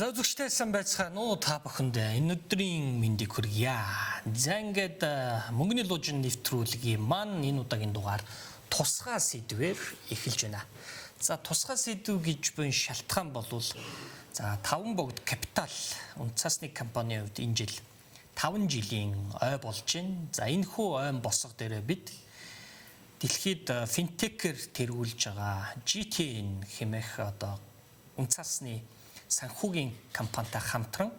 За, үзэгчтэй сайн байцгаана уу, та бүхэнд энэ өдрийн мэндийг хүргье. За, ингээд мөнгөний лужин нэвтрүүлгийн маань энэ удаагийн дугаар тусгай сэдвээр эхэлж байна. За, тусгай сэдв гэж буй шалтгаан болвол, за, Таван богд капитал үнэт цаасны компанийн хувьд энэ жил 5 жилийн ой болж байна. За, энэ хүү ойн босго дээрээ бид дэлхийд финтекээр тэргүүлж байгаа GTN хэмээх одоо үнэт цаасны санхүүгийн компанитай хамтран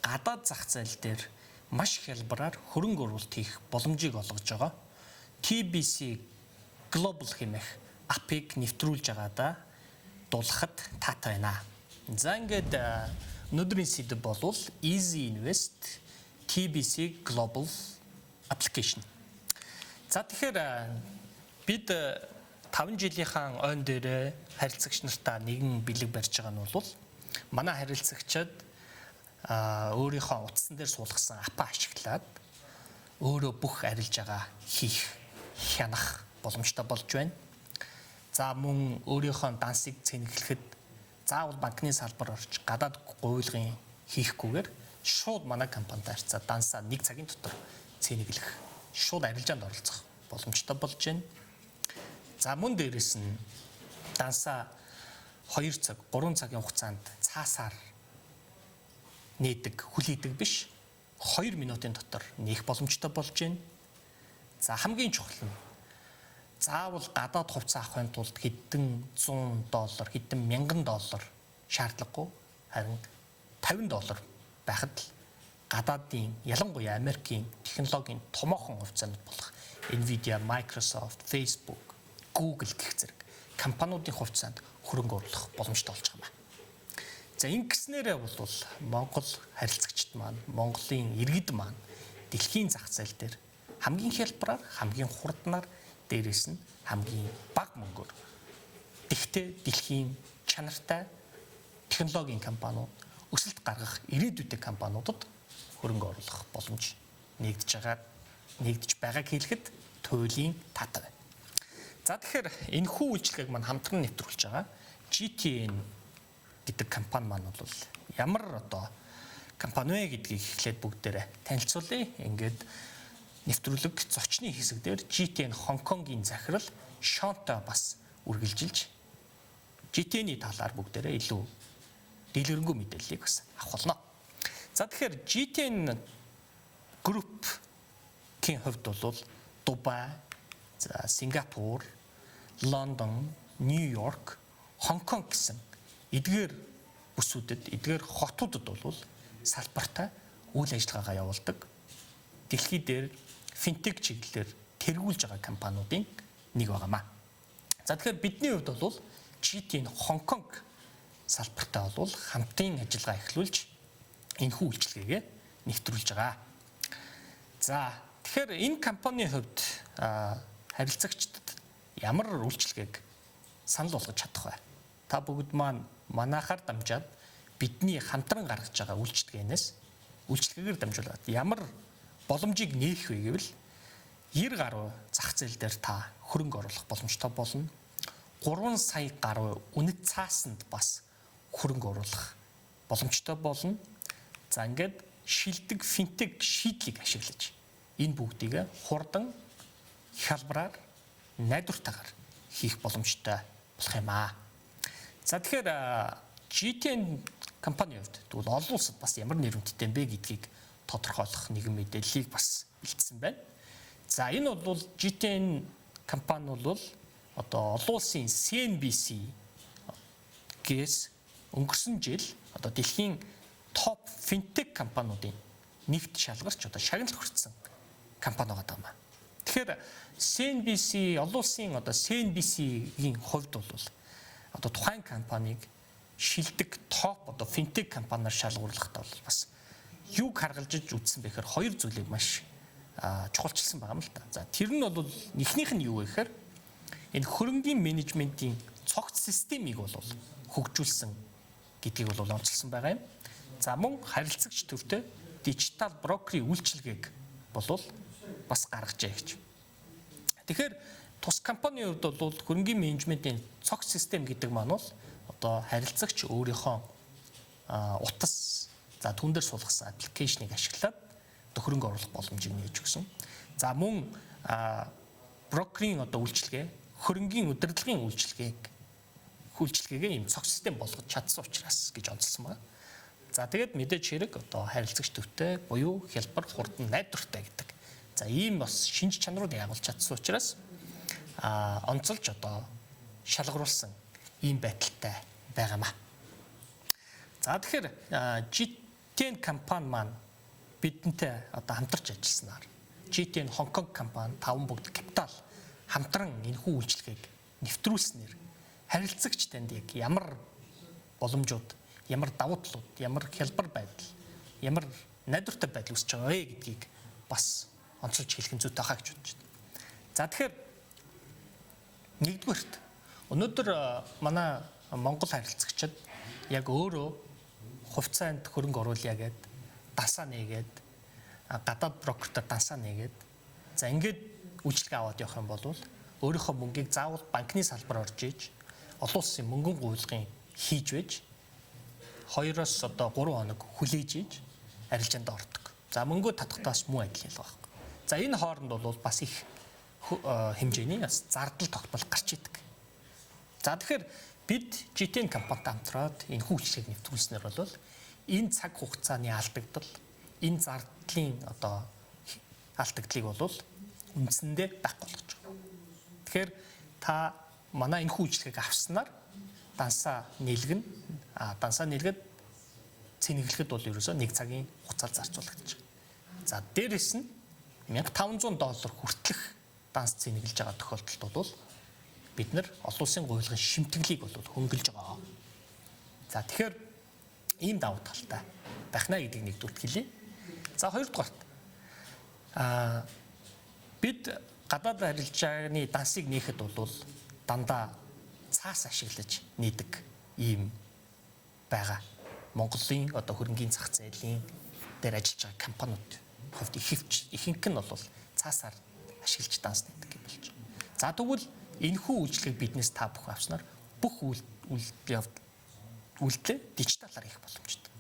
гадаад зах зээл дээр маш хялбараар хөрөнгө оруулалт хийх боломжийг олгож байгаа TBC Global хэмээх app ыг нэвтрүүлж байгаадаа дуулахад таатай байна. За, ингээд өнөөдрийн сэдэв болвол Easy Invest TBC Global Application. За, тэгэхээр бид 5 жилийнхаа ойн дээрээ харилцагч нартаа нэгэн бэлэг барьж байгаа нь бол манай харилцагчид өөрийнхөө утсан дээр суулгасан app аа ашиглаад өөрөө бүх арилжаагаа хийх, хянах боломжтой болж байна. За, мөн өөрийнхөө дансыг цэнэглэхэд заавал банкны салбар орж гадаад гуйлгын хийхгүйгээр шууд манай компанид харьцаа дансаа нэг цагийн дотор цэнэглэх, шууд арилжаанд оролцох боломжтой болж байна. За, мөн дээрэс нь дансаа 2 цаг, 3 цагийн хугацаанд цаасаар нээдэг, хүлээдэг биш, 2 минутын дотор нээх боломжтой болж байна. За, хамгийн чухал нь заавал гадаад хувьцаа авахын тулд хэдэн 100 доллар, хэдэн мянган доллар шаардлагагүй, харин 50 доллар байхад л гадаадын, ялангуяа Америкийн технологийн томоохон хувьцаанууд болох Nvidia, Microsoft, Facebook, Google гэх зэрэг компаниудын хувьцаанд хөрөнгө оруулах боломжтой болж байгаа юм байна. За, ингэснээрээ бол Монгол харилцагчид маань, Монголын иргэд маань дэлхийн зах зээл дээр хамгийн хялбараар, хамгийн хурднаар, дээрээс нь хамгийн бага мөнгөөр тэгтээ дэлхийн чанартай технологийн компаниуд, өсөлт гаргах ирээдүйтэй компаниудад хөрөнгө оруулах боломж нэгдэж байгаа, нэгдэж байгааг хэлэхэд туйлын таатай байна. За, тэгэхээр энэхүү үйлчилгээг маань хамтран нэвтрүүлж байгаа GTN гэдэг компани маань бол ямар одоо компани вэ гэдгийг эхлээд бүгдээрээ танилцуулъя. Ингээд нэвтрүүлэг зочны хэсэг дээр GTN Хонконгийн захирал Шонтой бас үргэлжилж GTN-ий талаар бүгдээрээ илүү дэлгэрэнгүй мэдээллийг бас авах болно. За, тэгэхээр GTN Group-ийн хувьд бол Дубай, за, Сингапур, Лондон, Нью-Йорк, Хонконг гэсэн эдгээр бүсүүдэд, эдгээр хотуудад бол салбартай үйл ажиллагаагаа явуулдаг. Дэлхий дээр финтек чиглэлээр тэргүүлж байгаа компаниудын нэг байгаамаа. За, тэгэхээр бидний хувьд бол GTN Хонконг салбартай бол хамтын ажиллагаа эхлүүлж энэхүү үйлчилгээгээ нэвтрүүлж байгаа. За, тэгэхээр энэ компанийн хувьд харилцагчдад ямар үйлчилгээг санал болгож чадах вэ? Та бүгд маань манайхаар дамжаад, бидний хамтран гаргаж байгаа үйлчилгээнээс, үйлчилгээгээр дамжуулаад ямар боломжийг нээх вэ гэвэл 90 гаруй зах зээл дээр та хөрөнгө оруулах боломжтой болно. 3 сая гаруй үнэт цаасанд бас хөрөнгө оруулах боломжтой болно. За, ингээд шилдэг финтек шийдлийг ашиглаж энэ бүгдийг хурдан, хялбараар, найдвартайгаар хийх боломжтой болох юм аа. За, тэгэхээр GTN компани хувьд тэгвэл олон улсад бас ямар нэр хүндтэй юм бэ гэдгийг тодорхойлох нэгэн мэдээллийг бас бэлдсэн байна. За, энэ бол GTN компани бол одоо олон улсын CNBC гээс өнгөрсөн жил одоо дэлхийн топ финтек компаниудын нэгт шалгарч одоо шагнал хүртсэн компани байгаа юм аа. Тэгэхээр CNBC, олон улсын одоо CNBC-ийн хувьд бол одоо тухайн компанийг шилдэг топ одоо финтек компаниар шалгуурлахдаа бол бас юуг харгалжиж үзсэн бэ гэхээр хоёр зүйлийг маш чухалчилсан байгаа юм л та. За, тэр нь бол эхнийх нь юу вэ гэхээр энэ хөрөнгийн менежментийн цогц системийг бол хөгжүүлсэн гэдгийг бол онцлсон байгаа юм. За, мөн харилцагч төвтэй дижитал брокерийн үйлчилгээг болвол бас гаргажээ гэж. Тэгэхээр тус компанийн хувьд бол хөрөнгийн менежментийн цогц систем гэдэг маань бол одоо харилцагч өөрийнхөө Утас, за түүн дээр суулгасан application ийг ашиглаад хөрөнгө оруулах боломжийг нээж өгсөн. За, мөн брокерийн одоо үйлчилгээ, хөрөнгийн удирдлагын үйлчилгээгээ ийм цогц систем болгож чадсан учраас гэж онцлсон байна. За, тэгээд мэдээж хэрэг одоо харилцагч төвтэй буюу хялбар, хурдан, найдвартай гэдэг. За, ийм бас шинж чанарууд агуулж чадсан учраас онцолж одоо шалгаруулсан ийм байдалтай байгаамаа. За, тэгэхээр GTN компани маань бидэнтэй одоо хамтарч ажилласнаар, GTN Хонконг компани, Таван бүгд капитал хамтран энэхүү үйлчилгээг нэвтрүүлснээр харилцагч танд яг ямар боломжууд, ямар давуу талууд, ямар хялбар байдал, ямар найдвартай байдал үүсэж байгаа вэ гэдгийг бас онцолж хэлэх нь зүйтэй хаа гэж бодож байна. За, тэгэхээр нэгдүгээрт өнөөдөр манай Монгол харилцагчид яг өөрөө хувьцаанд хөрөнгө оруулъя гээд дансаа нээгээд, гадаад брокертой дансаа нээгээд, за ингээд үйлчилгээ аваад явах юм бол өөрийнхөө мөнгийг заавал банкны салбар орж иж олон улсын мөнгөн гуйлгын хийж байж 2-оос одоо 3 хоног хүлээж иж арилжаанд ордог. За, мөнгөө татахтаас муу адил ялгаа байхгүй. За, энэ хооронд бол бас их хэмжээний бас зардал тогтмол гарч идэг. За, тэгэхээр бид GTN компанитай хамтраад энэ үйлчилгээг нэвтрүүлснээр бол энэ цаг хугацааны алдагдал, энэ зардлын одоо алдагдлыг бол үндсэндээ байхгүй болгож байгаа. Тэгэхээр та манай энэ үйлчилгээг авснаар дансаа нийлгэн, дансаа нийлгээд цэнэглэхэд бол ерөөсөө нэг цагийн хугацаа зарцуулагдаж байгаа. За, дээрэс нь 1500 доллар хүртэлх данс цэнэглэж байгаа тохиолдолд бол бид нар олон улсын гуйлгын шимтгэлийг бол хөнгөлж байгаа. За, тэгэхээр ийм давуу талтай байх наа гэдгийг нэгдүгürt хэлье. За, хоёрдугаарт бид гадаад арилжааны дансыг нээхэд бол дандаа цаас ашиглаж нээдэг ийм байгаа. Монголын одоо хөрөнгийн зах зээлийн дээр ажиллаж байгаа компаниуд хувьд ихэнх нь бол цаасаар ашиглаж данс нээдэг юм болж байгаа. За, тэгвэл энэхүү үйлчилгээг биднээс та бүхэн авснаар бүх үйл явдал үйлдэлээ дижиталаар хийх боломжтой.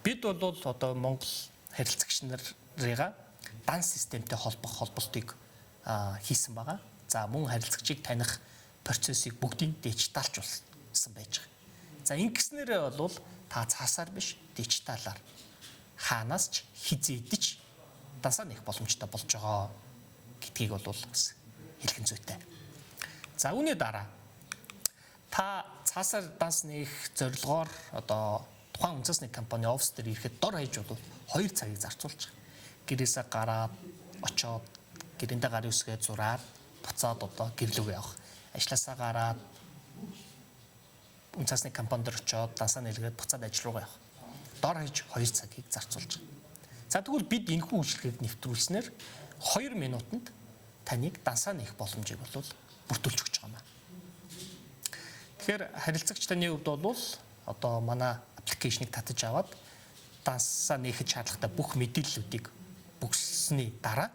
Бид бол одоо Монгол харилцагч нарыгаа данс системтэй холбох холболтыг хийсэн байгаа. За, мөн харилцагчийг таних процессыг бүгдийг дижиталжуулсан байж байгаа. За, ингэснээрээ бол та цаасаар биш, дижиталаар хаанаас ч хизээдэж дансаа нэх боломжтой болж байгаа гэдгийг бол бас хэлэх нь зүйтэй. За, үүний дараа та цаасаар данс нээх зорилгоор одоо тухайн үндэсний компани офис дээр ирэхэд дор хаяж бол 2 цагийг зарцуулж байгаа. Гэрээсээ гараад очоод гэрэндээ гарын үсгээ зураад буцаад одоо гэрлүүгээ явах. Ажлаасаа гараад үндэсний компани дээр очоод дансаа нээлгээд буцаад ажил руугаа явах. Дор хаяж 2 цагийг зарцуулж байгаа. За, тэгвэл бид энэхүү үйлчилгээг нэвтрүүлснээр 2 минутанд таныг дансаа нээх боломжийг бол бүрдүүлж өгч байгаа юм. Тэгэхээр харилцагч таны хувьд бол одоо манай application ийг татаж аваад дансаа нээхэд шаардлагатай бүх мэдээллүүдийг өгсөний дараа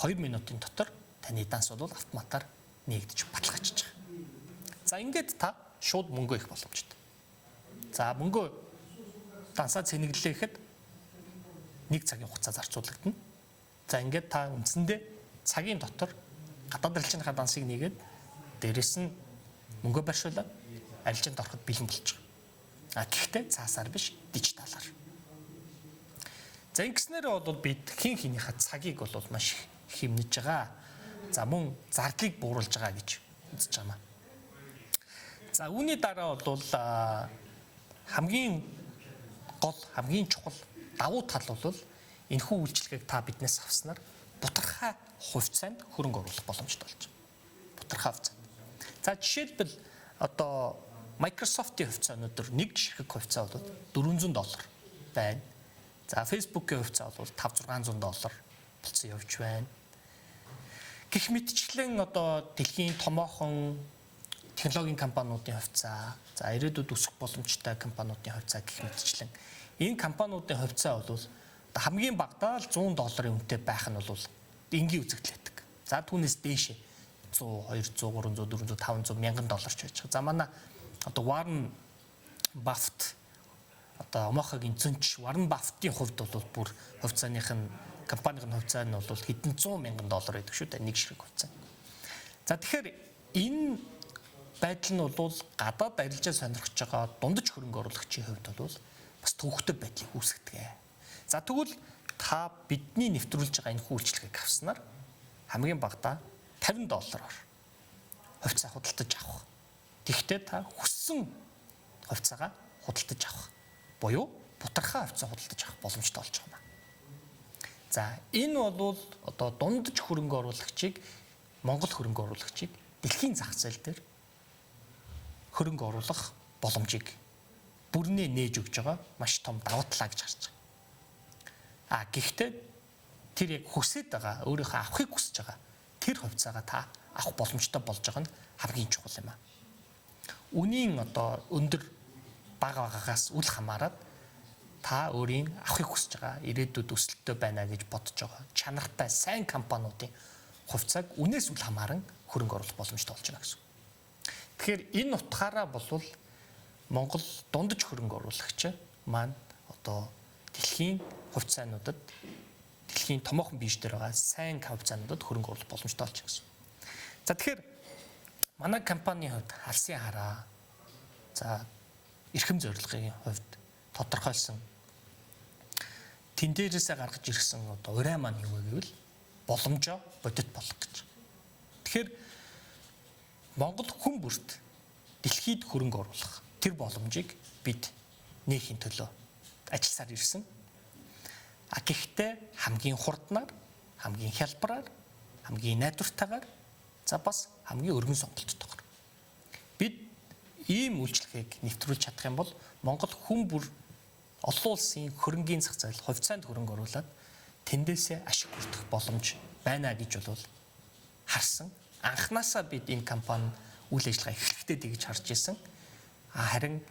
2 минутын дотор таны данс бол автоматар нээгдэж баталгаажиж байгаа. За, ингээд та шууд мөнгө их боломжтой. За, мөнгөө дансаа цэнэглэхэд 1 цагийн хугацаа зарцуулагдана. За, ингээд та үндсэндээ цагийн дотор гадаад арилжааныхаа дансыг нээгээд, дээрэс нь мөнгө барьшуулаад арилжаанд ороход бэлэн болж байгаа. А гэхдээ цаасаар биш, дижиталаар. За, ингэснээрээ бол бид хин хинийхээ цагийг бол маш их хэмнэж байгаа. За, мөн зардлыг бууруулж байгаа гэж үзэж байгаа юм. За, үүний дараа бол хамгийн гол, хамгийн чухал давуу тал бол энэхүү үйлчилгээг та биднээс авснаар бутархай хувьцаанд хөрөнгө оруулах боломжтой болж байгаа. Бутархай хувьцаанд. За, жишээлбэл одоо Microsoft-ийн хувьцаа өнөөдөр нэг ширхэг хувьцаа бол 400 доллар байна. За, Facebook-ийн хувьцаа бол 5 600 доллар болсон явж байна. Гэх мэтчлэн одоо дэлхийн томоохон технологийн компаниудын хувьцаа, за ирээдүйд өсөх боломжтой компаниудын хувьцаа гэх мэтчлэн энэ компаниудын хувьцаа бол хамгийн багадаа л 100 долларын үнэтэй байх нь бол энгийн үзэгдэл байдаг. За, түүнээс дээшээ 100, 200, 300, 400, 500, 1000 доллар ч байж байгаа. За, манай одоо Warren Buffett Одоо Омахагийн зөнч Warren Buffett-ийн хувьд бол бүр хувьцааных нь компанийн хувьцаа нь бол хэдэн зуун мянган доллар байдаг шүү дээ нэг ширхэг хувьцаа. За тэгэхээр энэ байдал нь бол гадаад арилжаа сонирхож байгаа дундаж хөрөнгө оруулагчийн хувьд бол бас төвөгтэй байдлыг үүсгэдэг. За тэгвэл та бидний нэвтрүүлж байгаа энэ үйлчилгээг авснаар хамгийн багадаа $50 хувьцаа худалдаж авах. Тэгэхдээ та хүссэн хувьцаагаа худалдаж авах. Буюу бутархай хувьцаа худалдаж авах боломжтой болж байгаа юм. За энэ бол одоо дундаж хөрөнгө оруулагчийг Монгол хөрөнгө оруулагчийг дэлхийн зах зээл дээр хөрөнгө оруулах боломжийг бүрнээ нээж өгж байгаа маш том давуу талаа гэж харж байгаа. А гэхдээ тэр яг хүсэж байгаа, өөрийнхөө авахыг хүсэж байгаа тэр хувьцаагаа та авах боломжтой болж байгаа нь хамгийн чухал юм а. Үнийн одоо өндөр бага багагаас үл хамааран та өөрийн авахыг хүсэж байгаа, ирээдүйд өсөлттэй байна гэж бодож байгаа чанартай сайн компаниудын хувьцааг үнээс үл хамааран хөрөнгө оруулах боломжтой болж байна гэсэн. Тэгэхээр энэ утгаараа болвол Монгол дундаж хөрөнгө оруулагч маань одоо дэлхийн хувьцаануудад дэлхийн томоохон бирж дээр байгаа сайн хувьцаануудад хөрөнгө оруулах боломжтой болж байна гэсэн. За тэгэхээр манай компанийн хувьд алсын хараа, за эрхэм зорилгын хувьд тодорхойлсон тэн дээрээсээ гаргаж ирсэн одоо урай маань юу вэ гэвэл боломжоо бодит болгох гэж. Тэгэхээр Монгол хүн бүрт дэлхийд хөрөнгө оруулах тэр боломжийг бид нээхийн төлөө ажилласаар ирсэн. А гэхдээ хамгийн хурднаар, хамгийн хялбараар, хамгийн найдвартайгаар, за бас хамгийн өргөн сонголттойгоор. Бид ийм үйлчлэгийг нэвтрүүлж чадах юм бол Монгол хүн бүр олон улсын хөрөнгийн зах зээл хувьцаанд хөрөнгө оруулаад тэндээсээ ашиг хүртэх боломж байна гэж бол харсан. Анхнаасаа бид энэ компани үйл ажиллагаа эхлэхдээ тэгж харж ирсэн. Харин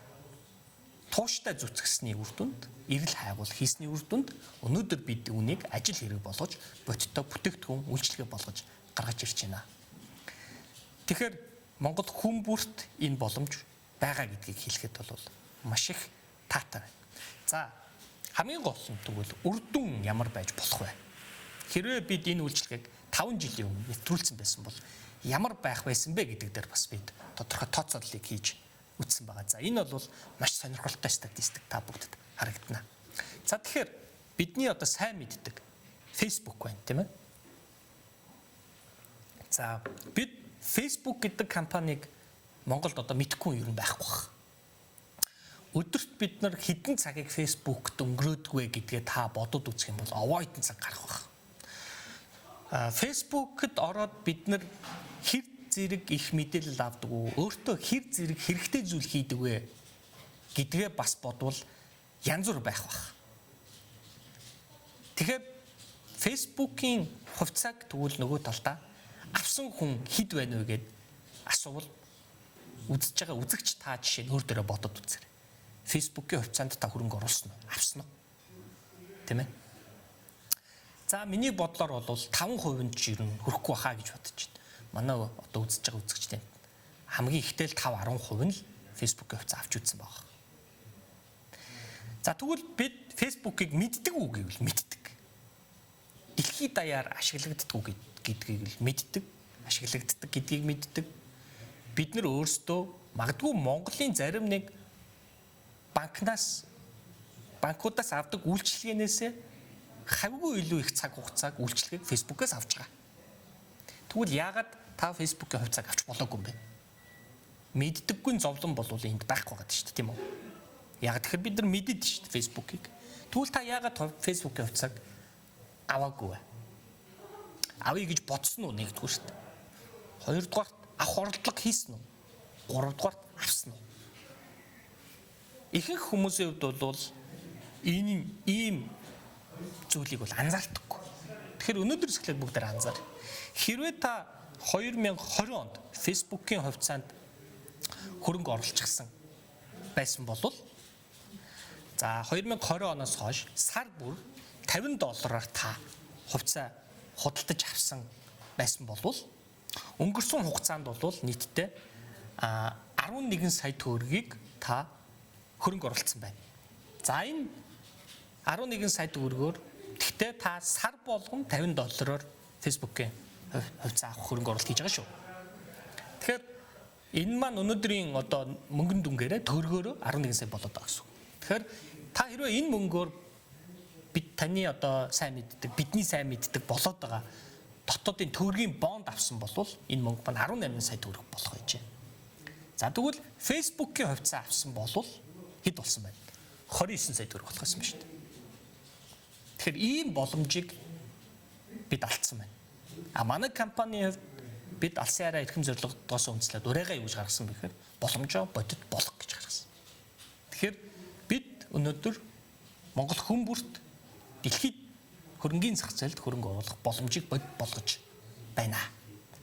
тууштай зүтгэсний үр дүнд, эрэл хайгуул хийсний үр дүнд өнөөдөр бид үүнийг ажил хэрэг болгож, бодиттой бүтээгдэхүүн үйлчилгээ болгож гаргаж ирж байна. Тэгэхээр Монгол хүн бүрт энэ боломж байгаа гэдгийг хэлэхэд бол маш их таатай байна. За хамгийн гол нь тэгвэл үр дүн ямар байж болох вэ? Хэрвээ бид энэ үйлчилгээг 5 жилийн өмнө нэвтрүүлсэн байсан бол ямар байх байсан бэ гэдэг дээр бас бид тодорхой тооцооллыг хийж үзсэн байгаа. За энэ бол маш сонирхолтой статистик та бүгдэд харагдана. За тэгэхээр бидний одоо сайн мэддэг Facebook байна, тийм ээ. За бид Facebook гэдэг компанийг Монголд одоо мэдэхгүй юм байхгүй байх. Өдөрт бид нар хэдэн цагийг Facebook-д өнгөрөөдөг вэ гэдгээ та бодод үзэх юм бол овоо хэдэн цаг гарах байх. Facebook-д ороод бид нар хэр зэрэг их мэдээлэл авдаг уу, өөртөө хэр зэрэг хэрэгтэй зүйл хийдэг вэ гэдгээ бас бодвол янз бүр байх байх. Тэгэхээр Facebook-ийн хувьцааг тэгвэл нөгөө талдаа авсан хүн хэд байна вэ гэд асуувал үзэж байгаа үзэгч та жишээ нь өөр дөрөө бодод үзээрэй. Facebook-ийн хувьцаанд та хөрөнгө оруулсан уу? Авсан уу? Тийм ээ. За миний бодлоор бол 5% нь ч ер нь хүрэхгүй хаа гэж бодож байна. Манай одоо үзэж байгаа үзэгчдийн хамгийн ихтэй л 5 10% нь л Facebook-ийн хувьцаа авч үзсэн байгаа. За тэгвэл бид Facebook-ыг мэддэг үү гэвэл мэддэг. Дэлхийд даяар ашиглагддаг үү гэдгийг л мэддэг, ашиглагддаг гэдгийг мэддэг. Бид нар өөрсдөө магадгүй Монголын зарим нэг банкудаас авдаг үйлчилгээнээсээ хавьгүй илүү их цаг хугацааг үйлчилгээг Facebook-аас авч байгаа. Тэгвэл яагаад та Facebook-ийн хувьцааг авч болоогүй юм бэ? Мэддэггүй зовлон бол энд байхгүй байгаа шүү дээ, тийм үү? Яг тэгэхээр бид нар мэддэг шүү дээ Facebook-ыг. Тэгвэл та яагаад Facebook-ийн хувьцааг аваагүй вэ? Авъя гэж бодсон уу нэгдүгээр шүү дээ. Хоёрдугаарт авах оролдлого хийсэн үү? Гуравдугаарт авсан уу? Ихэнх хүмүүсийн хувьд бол энэ ийм зүйлийг бол анзаардаггүй. Тэгэхээр өнөөдөр эхлээд бүгдээр анзаар. Хэрвээ та 2020 онд Facebook-ийн хувьцаанд хөрөнгө оруулчихсан байсан бол за 2020 оноос хойш сар бүр $50 та хувьцаа худалдаж авсан байсан бол өнгөрсөн хугацаанд бол нийтдээ 11 сая төгрөгийг та хөрөнгө оруулсан байна. За, энэ 11 сая төгрөгөөр тэгтээ та сар болгон 50 доллараар Facebook-ийн хувьцаа авах хөрөнгө оруулалт хийж байгаа шүү. Тэгэхээр энэ маань өнөөдрийн одоо мөнгөн дүнгээрээ төгрөгөөрөө 11 сая болоод байгаа гэсэн үг. Тэгэхээр та хэрвээ энэ мөнгөөр бид таны одоо сайн мэддэг, бидний сайн мэддэг болоод байгаа дотоодын төгрөгийн бонд авсан бол энэ мөнгө маань 18 сая төгрөг болох байжээ. За, тэгвэл Facebook-ийн хувьцаа авсан бол хэд болсон байна? 29 сая төгрөг болох байсан ба шүү дээ. Тэгэхээр ийм боломжийг бид алдсан байна. А манай компанийн хувьд бид алсын хараа эрхэм зорилгодоос үндэслээд урайгаа юу гэж гаргасан бэ гэхээр боломжоо бодит болох гэж гаргасан. Тэгэхээр бид өнөөдөр Монгол хүн бүрт дэлхийд хөрөнгийн зах зээлд хөрөнгө оруулах боломжийг бодит болгож байна.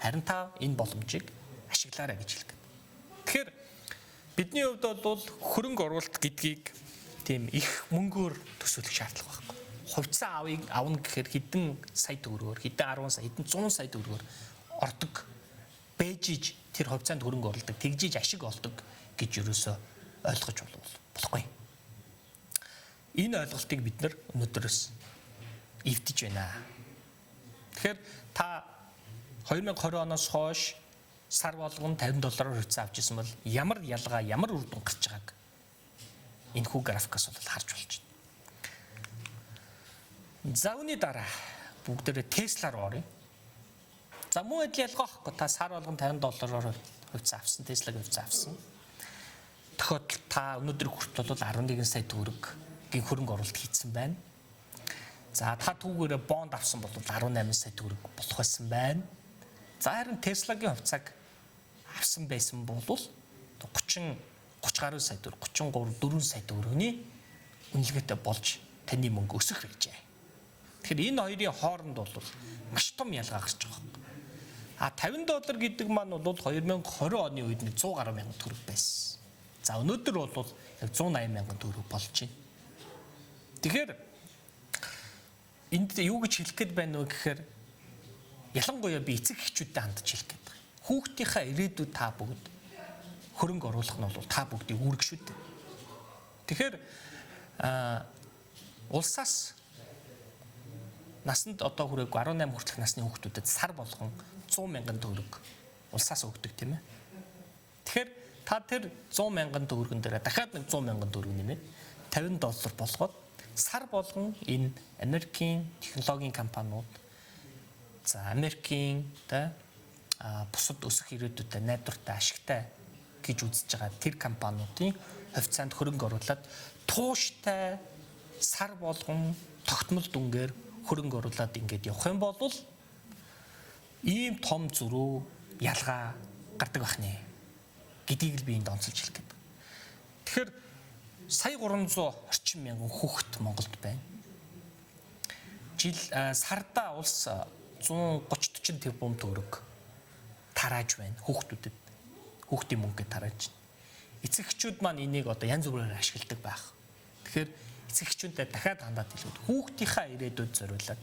Харин та энэ боломжийг ашиглаарай гэж хэлэх гээд. Тэгэхээр бидний хувьд бол хөрөнгө оруулалт гэдгийг тийм их мөнгөөр төсөөлөх шаардлага байхгүй. Хувьцаа авъя авна гэхээр хэдэн сая төгрөгөөр, хэдэн 10 сая, хэдэн 100 сая төгрөгөөр ордог бэжиж тэр хувьцаанд хөрөнгө оруулдаг, тэгжиж ашиг олдог гэж ерөөсөө ойлгож болохгүй. Энэ ойлголтыг бид нар өнөөдрөөс эвдэж байна. Тэгэхээр та 2020 оноос хойш сар болгон 50 доллараар хувьцаа авч ирсэн бол ямар ялгаа, ямар үр дүн гарч байгааг энэхүү графикаас бол харж болж байна. За, үүний дараа бүгдээрээ Tesla руу оръё. За, мөн адил ялгаа байхгүй. Та сар болгон 50 доллараар хувьцаа авсан, Tesla-гийн хувьцаа авсан. Тохиолдолд та өнөөдөр хүртэл бол 11 сая төгрөгийн хөрөнгө оруулалт хийсэн байна. За, та түүгээрээ бонд авсан бол 18 сая төгрөг болох байсан байна. За, харин Tesla-гийн хувьцааг авсан байсан бол 30 30 гаруй сая төгрөг, 33 4 сая төгрөгийн үнэлгээтэй болж таны мөнгө өсөх байжээ. Тэгэхээр энэ хоёрын хооронд бол маш том ялгаа гарч байгаа юм. А 50 доллар гэдэг маань бол 2020 оны үед нэг 100 гаруй мянган төгрөг байсан. За, өнөөдөр бол яг 180 мянган төгрөг болж байна. Тэгэхээр энд юу гэж хэлэх гээд байна вэ гэхээр ялангуяа би эцэг эхчүүдэд хандж хэлэх гээд байна. Хүүхдийнхаа ирээдүйд та бүгд хөрөнгө оруулах нь бол та бүгдийн үүрэг шүү дээ. Тэгэхээр улсаас насанд одоо хүрээгүй 18 хүртэлх насны хүүхдүүдэд сар болгон 100 мянган төгрөг улсаас өгдөг, тийм ээ. Тэгэхээр та тэр 100 мянган төгрөгөн дээр дахиад нэг 100 мянган төгрөг нэмээд 50 доллар болгоод сар болгон энэ Америкийн технологийн компаниуд, за, Америкийн тэ бусад өсөх ирээдүйтэй, найдвартай, ашигтай гэж үзэж байгаа тэр компаниудын хувьцаанд хөрөнгө оруулаад тууштай сар болгон тогтмол дүнгээр хөрөнгө оруулаад ингээд явах юм бол ийм том зөрүү ялгаа гардаг байх нэ гэдгийг л би энд онцолж хэлэх гээд. Тэгэхээр сая 300 орчим мянган хүүхэд Монголд байна. Жил сарда улс 130 40 тэрбум төгрөг тарааж байна хүүхдүүдэд. Хүүхдийн мөнгө тарааж байна. Эцэг эхчүүд маань энийг одоо янз бүрээр ашигладаг байх. Тэгэхээр эцэг эхчүүдэд дахиад хандаад хэлбэл хүүхдийнхаа ирээдүйд зориулаад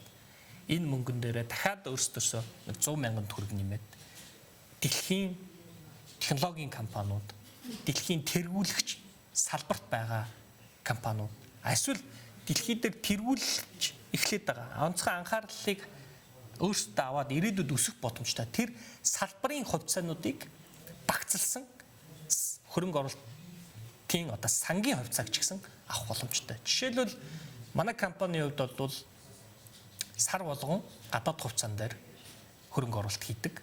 энэ мөнгөн дээрээ дахиад өөрсдөөсөө нэг 100 мянган төгрөг нэмээд дэлхийн технологийн компаниуд, дэлхийн тэргүүлэгч салбарт байгаа компаниуд, эсвэл дэлхий дээр тэргүүлж эхлээд байгаа онцгой анхаарлыг өөрсдөө аваад ирээдүйд өсөх боломжтой тэр салбарын хувьцаануудыг багцлсан хөрөнгө оруулалтын одоо сангийн хувьцааг ч гэсэн авах боломжтой. Жишээлбэл, манай компанийн хувьд бол сар болгон гадаад хувьцаан дээр хөрөнгө оруулалт хийдэг.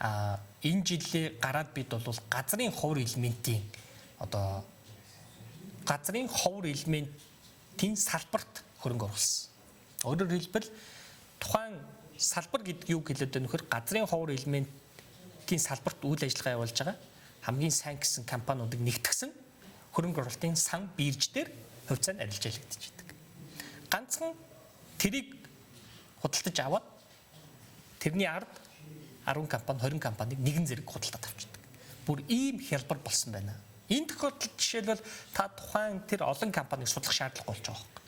А энэ жилээ гараад бид бол газрын ховор элементийн одоо газрын ховор элементийн салбарт хөрөнгө оруулсан. Өөрөөр хэлбэл, тухайн салбар гэдэг юу хэлээд байна вэхээр газрын ховор элементийн салбарт үйл ажиллагаа явуулж байгаа хамгийн сайн гэсэн компаниудыг нэгтгсэн хөрөнгө оруулалтын сан бирж дээр хувьцаа нь арилжаалагдчихэдэг. Ганцхан тэрийг худалдаж аваад тэрний ард 10 компани, 20 компаниг нэгэн зэрэг худалдаад авчдаг. Бүр ийм хялбар болсон байна. Энэ тохиолдолд жишээлбэл та тухайн тэр олон компаниг судлах шаардлагагүй болж байгаа байхгүй.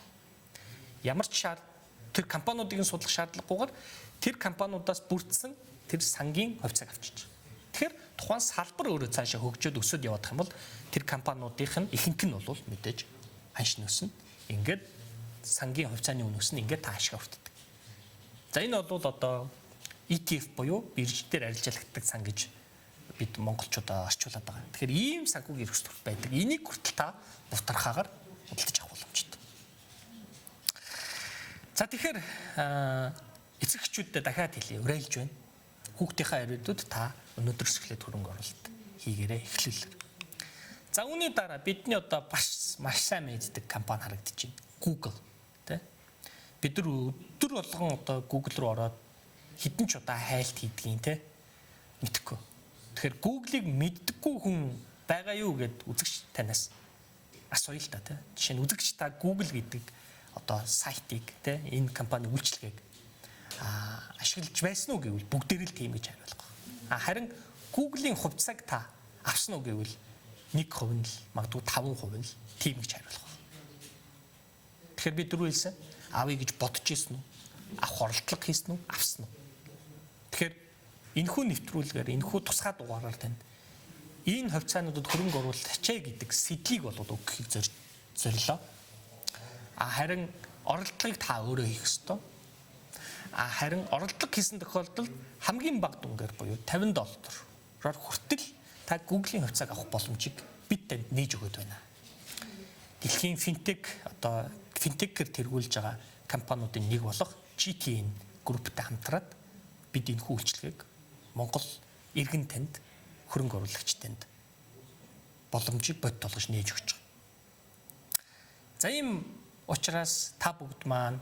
Ямар ч шаард тэр компаниудыг нь судлах шаардлагагүйгээр тэр компаниудаас бүрдсэн тэр сангийн хувьцааг авчиж. Тэгэхээр тухайн салбар өөрөө цаашаа хөгжөөд өсөд явах юм бол тэр компаниудынх нь ихэнх нь бол мэдээж Ханш нөснө. Ингээд сангийн хувьцааны үн өснө. Ингээд та ашиг хүртдэг. За, энэ бол одоо ETF буюу бирж дээр арилжаалагддаг сан гэж бид монголчууд орчуулад байгаа. Тэгэхээр ийм санхүүгийн эрх зүйн байдаг. Энийг хүртэл та бутархаагаар худалдаж авах боломжтой. За, тэгэхээр эцэг эхчүүдэд дахиад хэлье, уриалж байна. Хүүхдийнхээ хариудад та өнөөдрөөс эхлээд хөрөнгө оруулалт хийгээрэй, эхлүүлээрэй. За, үүний дараа бидний одоо бас маш сайн мэддэг компани харагдаж байна. Google, тий. Бид нар өдөр болгон одоо Google руу ороод хэдэн ч удаа хайлт хийдгийн, тий. Мэдэхгүй. Тэгэхээр Google-ыг мэддэггүй хүн байгаа юу гэд үзэгч танаас асууя л та, тий. Жишээ нь, үзэгч та Google гэдэг одоо сайтыг, тий, энэ компани үйлчилгээг ашиглаж байсан уу гэвэл бүгдээр л тийм гэж хариулах. Харин Google-ийн хувьцааг та авсан уу гэвэл 1% нь л, магадгүй 5% нь л тийм гэж хариулах. Тэгэхээр би дөрөв хэлсэн. Авъя гэж бодож ирсэн үү? Авах оролдлого хийсэн үү? Авсан уу? Тэгэхээр энэхүү нэвтрүүлгээр, энэхүү тусгай дугаараар танд энэ хувьцаануудад хөрөнгө оруулалт ачаа гэдэг сэдлийг бол өгөхийг зорилоо. Харин оролдлогыг та өөрөө хийх ёстой. Харин оролдлого хийсэн тохиолдолд хамгийн бага дүнгээр буюу 50 доллараар хүртэл та Google-ийн хувьцааг авах боломжийг бид танд нээж өгөөд байна. Дэлхийн финтек, одоо финтекээр тэргүүлж байгаа компаниудын нэг болох GTN групптэй хамтраад бид энэхүү үйлчилгээг Монгол иргэн танд, хөрөнгө оруулагч танд боломжийг бодит болгож нээж өгч байгаа. За, ийм учраас та бүгд маань,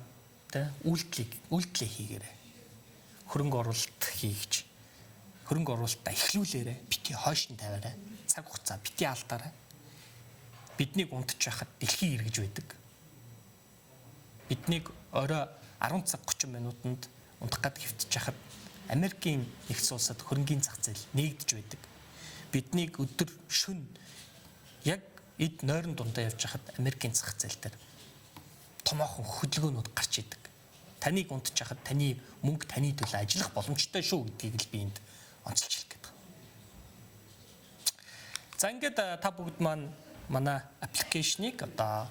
тэ, үйлдэлээ хийгээрэй. Хөрөнгө оруулалт хийгч хөрөнгө оруулалтаа эхлүүлээрэй. Бити хойш нь тавиарай. Цаг хугацаа бити алдаарай. Биднийг унтж байхад дэлхий эргэж байдаг. Биднийг орой 10 цаг 30 минутанд унтах гад хэвтэж байхад Америкийн нэгдсэн улсад хөрөнгийн зах зээл нээгдэж байдаг. Биднийг өдөр шөнө яг эд нойрон дундаа явж байхад Америкийн зах зээл дээр томоохон хөдөлгөөнүүд гарч идэг. Таныг унтж байхад таны мөнгө таны төлөө ажиллах боломжтой шүү гэдгийг л би энд онцолж хэлэх гээд байна. За, ингээд та бүгд маань манай application ыг одоо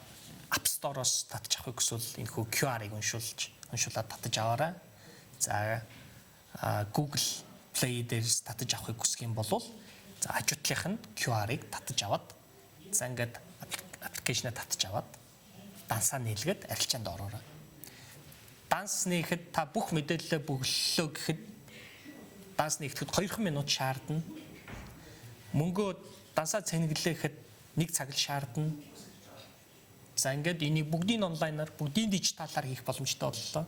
App Store-оос татаж авахыг хүсвэл энэхүү QR-ыг уншуулад татаж аваарай. За, Google Play дээрс татаж авахыг хүсэх юм бол за, хажуу талынх нь QR-ыг татаж аваад, за, ингээд application аа татаж аваад дансаа нээлгээд арилжаанд ороорой. Данс нээхэд та бүх мэдээлэлээ бөглөлөө гэхэд данс нээхэд 2 минут шаардна. Мөнгөө дансаа цэнэглэхэд 1 цаг л шаардна. За, ингээд энийг бүгдийг онлайнаар, бүгдийг дижиталаар хийх боломжтой боллоо.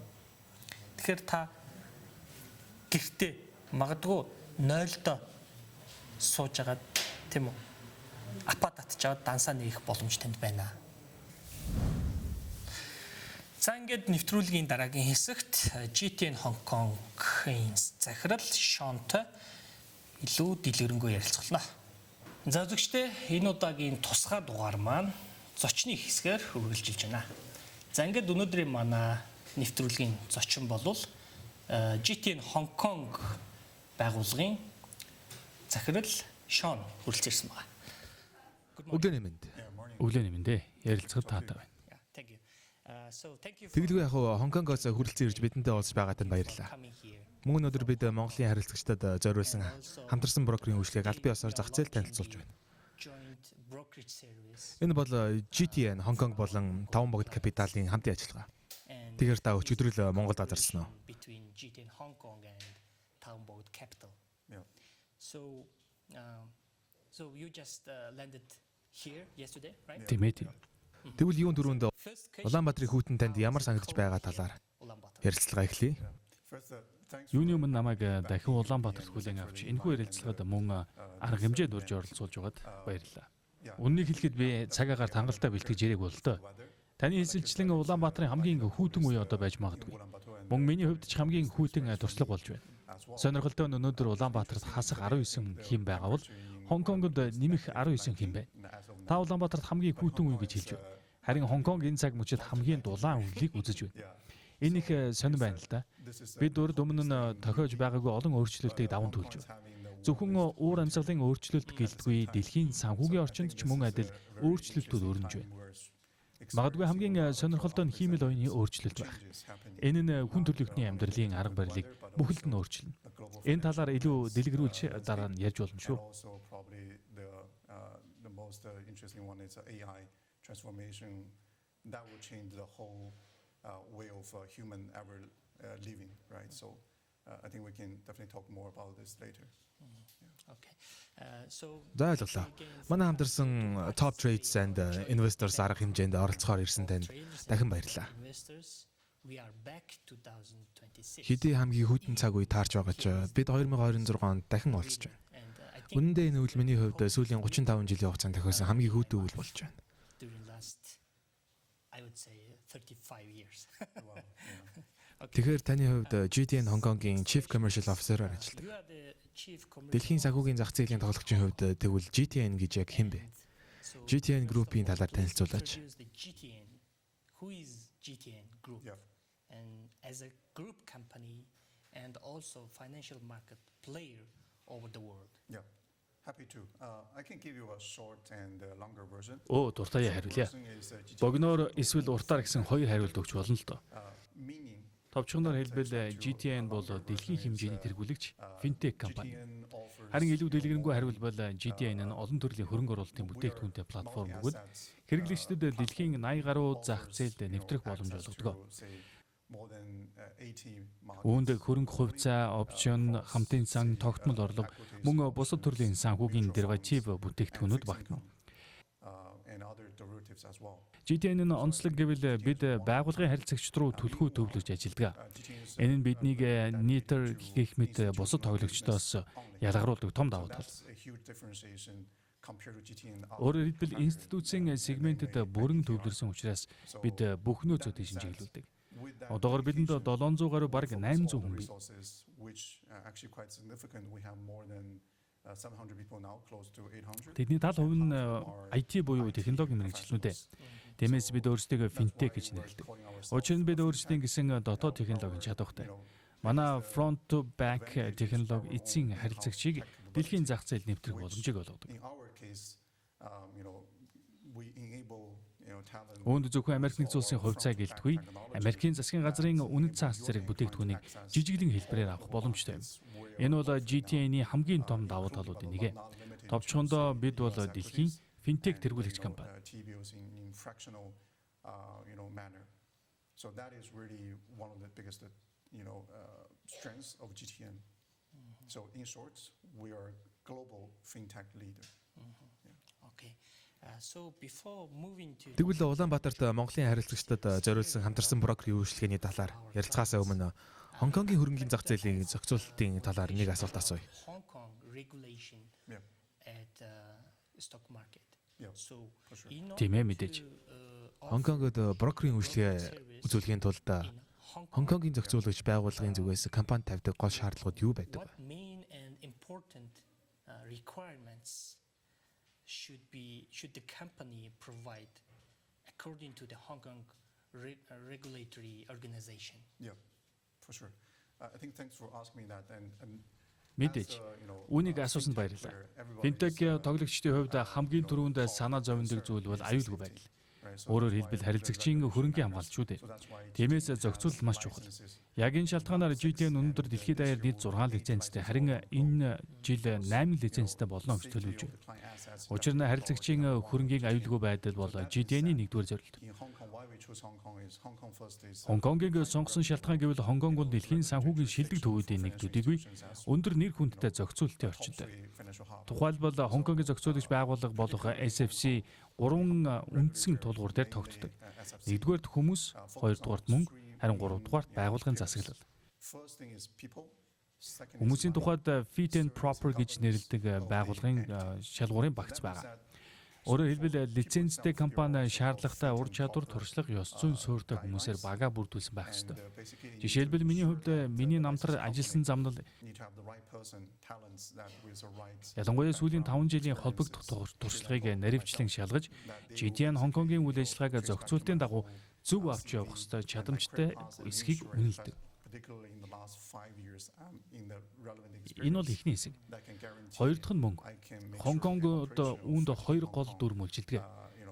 Тэгэхээр та гэртээ магадгүй 0-доо сууж агаад, тийм үү? App аа татж аваад дансаа нээх боломж танд байна. За, ингээд нэвтрүүлгийн дараагийн хэсэгт GTN Hong Kong-ийн захирал Шонтой илүү дэлгэрэнгүй ярилцлаа. За, үзэгчдээ, энэ удаагийн тусгай дугаар маань зочны хэсгээр үргэлжилж байна. За, ингээд өнөөдрийн манай нэвтрүүлгийн зочин болвол GTN Hong Kong байгууллагын захирал Шон хүрэлцэн ирсэн байна. Өглөөний мэнд. Өглөөний мэнд ээ. Ярилцахад таатай байна. Тэгэлгүй яг Хонконгоос хүрэлцэн ирж бидэнтэй уулзж байгаа танд баярлалаа. Мөн өнөөдөр бид Монголын харилцагчдад зориулсан хамтарсан брокерийн үйлчилгээг албан ёсоор зах зээл танилцуулж байна. Энэ бол GTN Hong Kong болон Таван богд капиталын хамтын ажиллагаа. Тэгэхээр та өчигдөр л Монголд газарсан уу? Between GTN Hong Kong and Tavern Bogd Capital. So you just landed here yesterday, right? Тийм ээ, тийм. Тэгвэл юун түрүүнд Улаанбаатарын хүйтэн танд ямар санагдаж байгаа талаар ярилцлага эхлэе. Юуны өмнө намайг дахин Улаанбаатарт хүлээн авч энэхүү ярилцлагад мөн арга хэмжээнд урьж оролцуулж байгаад баярлалаа. Үнэнийг хэлэхэд би цаг агаар хангалттай бэлтгэж ирээгүй бололтой. Таны хэлсэнчлэн Улаанбаатарын хамгийн хүйтэн үе одоо байж магадгүй. Мөн миний хувьд ч хамгийн хүйтэн туршлага болж байна. Сонирхолтой нь өнөөдөр Улаанбаатарт хасах 19 хэм байгаа бол Хонконгод нэмэх 19 хэм байна. Та Улаанбаатарт хамгийн хүйтэн үе гэж хэлж байна. Харин Хонконг энэ цаг мөчид хамгийн дулаан өвлийг үзэж байна. Энэ их сонин байна л да. Бид урд өмнө нь тохиож байгаагүй олон өөрчлөлтийг даван туулж байна. Зөвхөн уур амьсгалын өөрчлөлт гэлтгүй, дэлхийн санхүүгийн орчинд ч мөн адил өөрчлөлтүүд өрнөж байна. Магадгүй хамгийн сонирхолтой нь хиймэл оюуны өөрчлөлт байх. Энэ нь хүн төрөлхтний амьдралын арга барилыг бүхэлд нь өөрчилнө. Энэ талаар илүү дэлгэрүүлж дараа нь ярьж болно шүү. That will change the whole way of human ever living, right? So I think we can definitely talk more about this later. Okay. So За, ойлголоо. Манай хамтарсан Top Trades and Investors арга хэмжээнд оролцохоор ирсэн танд дахин баярлалаа. Investors, we are back 2026. Хэдий хамгийн хүйтэн цаг үе таарч байгаа ч бид 2026 онд дахин уулзч байна. And I think Үнэн дээр энэ үйл миний хувьд сүүлийн 35 жилийн хугацаанд тохиолсон хамгийн хүйтэн үйл болж байна. During last, I would say, 35 years. Wow. Yeah. Тэгэхээр таны хувьд GTN Hong Kong-ийн Chief Commercial Officer-аар ажилладаг. You are the chief commercial Дэлхийн санхүүгийн зах зээлийн тоглогчийн хувьд тэгвэл GTN гэж яг хэн бэ? So GTN first of Group-ийн all, талаар please танилцуулаач. introduce the GTN. Who is GTN Group? Yeah. And as a group company and also financial market player over the world. Yeah. Happy to. I can give you a short and longer version. Өө, дуртайя хариулъя. Version is GTN, Богиноор эсвэл уртаар гэсэн хоёр хариулт өгч болно л доо. Meaning Товчхоноор хэлбэл, GTN бол дэлхийн хэмжээний тэргүүлэгч финтек компани. GTN offers Харин илүү дэлгэрэнгүй хариулбал, GTN нь олон төрлийн хөрөнгө оруулалтын бүтээгдэхүүнтэй платформ бөгөөд хэрэглэгчдэд дэлхийн 80 гаруй зах зээлд нэвтрэх боломж олгодог. Үүнд хөрөнгө хувьцаа, опшн, хамтын сан, тогтмол орлого, мөн бусад төрлийн санхүүгийн дериватив бүтээгдэхүүнүүд багтана. GTN нь онцлог гэвэл бид байгууллагын харилцагчид руу түлхүү төвлөрч ажилладаг. Энэ нь биднийг Ether гэх мэт бусад тоглогчдоос ялгаруулдаг том давуу тал. Өөрөөр хэлбэл, институцийн сегментэд бүрэн төвлөрсөн учраас бид бүх нөөцөө тийш чиглүүлдэг. Одоогор бидэнд 700 гаруй, бараг 800 хүн бий. Which actually quite significant. We have more than 700 people now, close to 800. Тэдний тал хувь нь IT буюу технологийн мэргэжилтнүүд. Тиймээс бид өөрсдийгөө финтек гэж нэрлэдэг. Учир нь бид өөрсдийн гэсэн дотоод технологийн чадвартай. Манай front to back технологи эцсийн харилцагчийг дэлхийн зах зээлд нэвтрэх боломжийг олгодог. In our case, we enable talent Үүнд зөвхөн Америк нэгдсэн улсын хувьцаа гэлтгүй, Америкийн засгийн газрын үнэт цаас зэрэг бүтээгдэхүүнийг жижиглэн хэлбэрээр авах боломжтой юм. Энэ бол GTN-ийн хамгийн том давуу талуудын нэг. Товчхондоо, бид бол дэлхийн финтек тэргүүлэгч компани. T-bills in fractional manner. So that is really one of the biggest strengths of GTN. So in short, we are global fintech leader. Okay. So before moving to Тэгвэл Улаанбаатарт Монголын харилцагчдад зориулсан хамтарсан брокерийн үйлчилгээний талаар ярилцахаас өмнө Хонконгийн хөрөнгийн зах зээлийн зохицуулалтын талаар нэг асуулт асууя. Hong Kong regulation at stock market. Yeah, So for sure. in Тийм ээ, order мэдээж. to Хонконгод брокерийн үйлчилгээ үзүүлэхийн тулд in Hong Kong, Хонконгийн зохицуулагч байгууллагын зүгээс компани тавьдаг гол шаардлагууд юу байдаг вэ? what main and important requirements should the company provide according to the Hong Kong regulatory organization? Yeah, for sure. I think thanks for asking me that. And Мэдээж. Үүнийг асуусанд баярлалаа. Финтек тоглогчдын хувьд хамгийн түрүүнд санаа зовнилдог зүйл бол аюулгүй байдал. Өөрөөр хэлбэл, харилцагчийн хөрөнгийн хамгаалалт шүү дээ. Тиймээс зохицуулалт маш чухал. Яг энэ шалтгаанаар GTN өнөөдөр дэлхийд даяар нийт 6 лицензтэй, харин энэ жил 8 лицензтэй болно гэж төлөвлөж байна. Учир нь харилцагчийн хөрөнгийн аюулгүй байдал бол GTN-ийн нэгдүгээр зорилт. Хонконгийг сонгосон шалтгаан гэвэл Хонконг бол дэлхийн санхүүгийн шилдэг төвүүдийн нэг төдийгүй өндөр нэр хүндтэй зохицуулалтын орчинтой. Тухайлбал, Хонконгийн зохицуулагч байгууллага болох SFC гурван үндсэн тулгуур дээр тогтдог. Нэгдүгээрт хүмүүс, хоёрдугаарт мөнгө, харин гуравдугаарт байгууллагын засаглал. Хүмүүсийн тухайд fit and proper гэж нэрлэдэг байгууллагын шалгуурын багц байгаа. Өөрөөр хэлбэл, лицензтэй компани шаардлагатай ур чадвар, туршлага, ёс зүйн суурьтай хүмүүсээр багаа бүрдүүлсэн байх ёстой. Жишээлбэл, миний хувьд миний намтар ажилласан замнал, ялангуяа сүүлийн 5 жилийн холбогдох туршлагыг наривчлан шалгаж, GTN Хонконгийн үйл ажиллагааг зохицуултын дагуу зөв авч явах ёстой чадамжтай эсэхийг үнэлдэг. Энэ бол эхний хэсэг. Хоёр дахь нь мөнгө. Хонконгод үүнд хоёр гол дүрэм үйлчилдэг.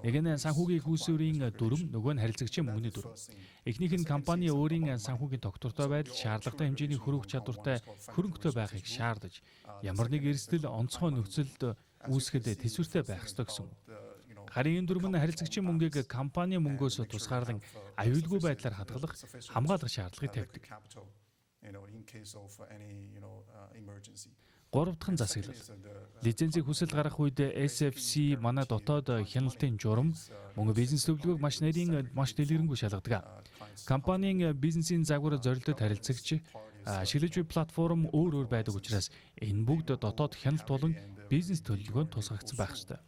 Нэг нь санхүүгийн их усүрийн дүрм, нөгөө нь харилцагчийн мөнгөний дүрм. Эхнийх нь компани өөрийн санхүүгийн тогтвортой байдал, шаардлагатай хэмжээний хөрвөх чадвартай хөрөнгөтэй байхыг шаардаж, ямар нэг эрсдэл онцгой нөхцөлд үүсгэхэд төсвөртэй байх ёстой гэсэн үг. Харин энэ дүрм нь харилцагчийн мөнгийг компани мөнгөөс тусгаарлан аюулгүй байдлаар хадгалах, хамгаалах шаардлагыг тавьдаг. Гурав дахь нь засаглал. Лицензийг хүсэл гаргах үед SFC манай дотоод хяналтын журам мөн бизнес төлөвлөгөөг маш нарийн, маш дэлгэрэнгүй шалгадаг. Компанийн бизнесийн загвар зорилтод харилцагч ашиглаж буй платформ өөр өөр байдаг учраас энэ бүгд дотоод хяналт болон бизнес төлөвлөгөөнд тусгагдсан байх ёстой.